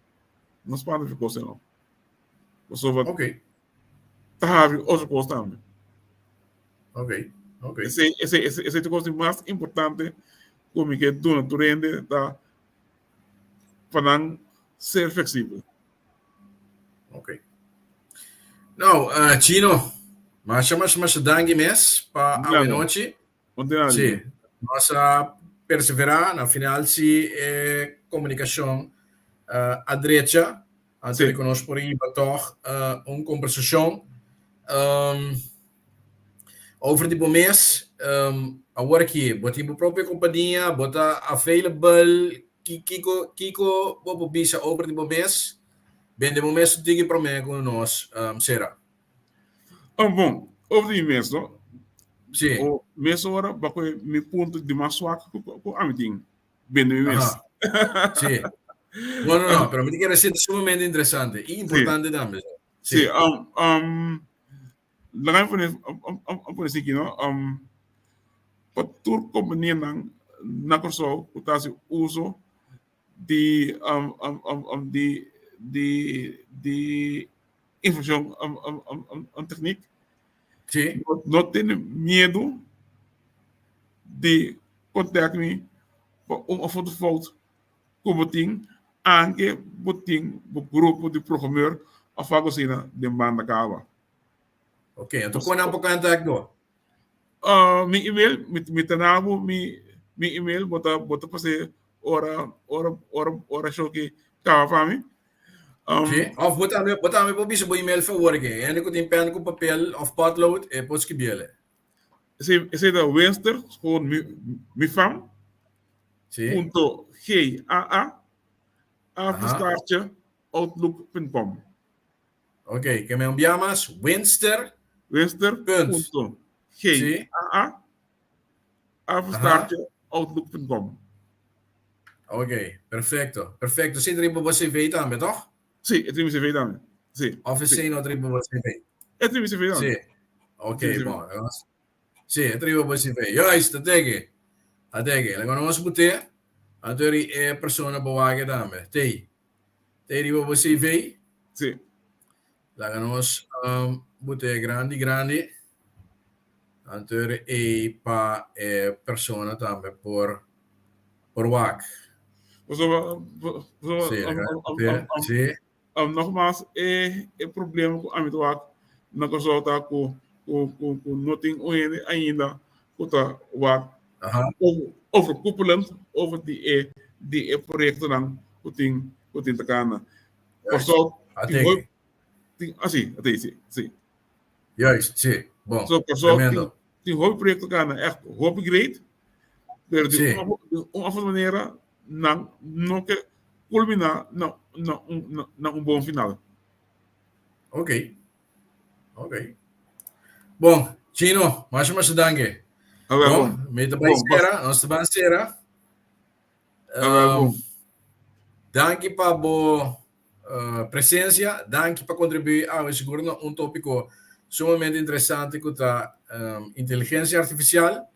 No spanta fi kos no. Pasobra Ok, ta habri otro kos tambe. ok, ok. Esei, esei, esei, esei ta kos di mas importante ku mi ke duna tur hende ta pa nan ser fleksibel. Ok. Nou, uh, Chino, masha, masha, masha danki mes pa Nada. noche. Onde Sí, nos a perseverá, na final sí eh, comunicación uh, a drecha, antes Sí. de nos por iba toch uh, un conversación. Um, over di bo mes, um, awor aki, bo tin bo propio kompania, bo ta available, ki, kiko, kiko bo por bisa over di bo mes? Bende bo mes un tiki promé ku nos um, sera. Oh, bon, over di mi mes, no? Sí. O mes ora, bako mi punto di mas swak ku, ku ami tin. Bende mi mes. Aha. Sí. No, no, no, pero mi te quiero decir, sumamente interesante y importante también. Sí, um, um, Laga mi pone un pone esaki no, pa tur kompanianan na Kòrsou ku ta hasi uso di di di di informashon teknik no tene miedu di kontak mi pa un òf otro fout ku bo tin, anke bo tin bo grupo di programeur of algo asina den banda kaba. Ok, anto kon nan por contact bo? Uh, mi email, mi, mi ta na bo mi, mi email, bo ta, bo ta pas'é ora, ora, ora, ora show ki kaba pa mi. Um, Sí, of bo tambe, bo tambe por bisa bo email favor ke. Hende ku tin pen ku papel of potlood, e por skibiele. Esei, esei ta Winster, gewoon mi, mi fam. Sí. Punto G A A apenstaartje outlook punt com. Ok, ke me un bia mas, Winster. Winster Punt. punto G Sí. A A apenstaartje outlook punt com. Ok, perfecto, perfecto. Sí, riba bo CV tambe, toch? Sí, e tin mi CV tambe. Sí. Of sí. esei no riba bo CV? E tin mi CV tambe. Sí. Ok, Sí, sí. bon. Sí, e triba bo CV. Juist, ta teke. Ta teke. Laga nos bute. Anto ri e persona bo wak tambe. Tei. Tei riba bo CV. Sí. Laga nos um, bute grandi grandi. Anto ri e pa e persona tambe por por wak. So, so, Sí, um, laga um, bute. um, Sí. Nogmaals e e problema ku ami ta wak na Kòrsou ta ku ku ku ku no tin un hende ainda ku ta wak overkoepelend over di e di e proyektonan ku tin ku tin ta kana. Kòrsou tin hopi tin ah si si si si. Juist si bon So Kòrsou tin tin hopi proyekto kana ègt hopi great pero di un di un òf otro manera nan no ke kulminá na na un na un bon final. Ok, ok. Bon, Chino, masha masha danki. Awel Bon, bon. mi ta bai Bon, pas. sera, nos ta ban sera. Awel Um, bon. danki pa bo presencia, danki pa kontribuí awe sigur na un tópiko sumamente interesante ku ta um, inteligensia artifisial.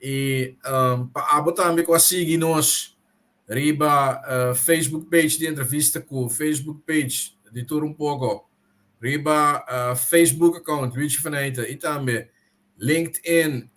I um, pa abo tambe ku a sigui nos riba Facebook page di Entrevista ku Facebook page di Tur Un Poko, riba Facebook account Luigi van Eijten i tambe LinkedIn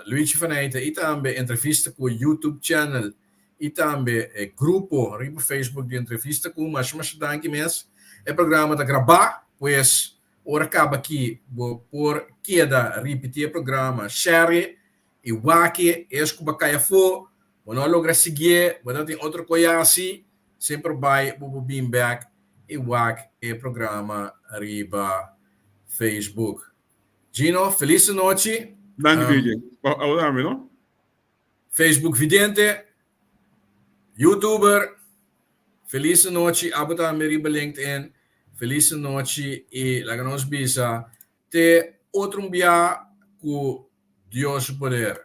Luigi van Eijten i tambe Entrevista ku YouTube channel i tambe e grupo riba Facebook di Entrevista ku. Masha masha danki mes. E programa ta grabá, pues ora kaba aki bo por keda ripití e programa, share I wak es ku bo a kai afó, bo no a logra siguié, bo ta tin otro koe hasi, semper bai bo por bin bèk i wak e programa riba Facebook. Gino, felis anochi. Danki DJ. Abo tambe no? Facebook vidente, YouTuber, felis anochi. Abo tambe riba LinkedIn, felis anochi i laga nos bisa te otro un bia ku Dios su poder.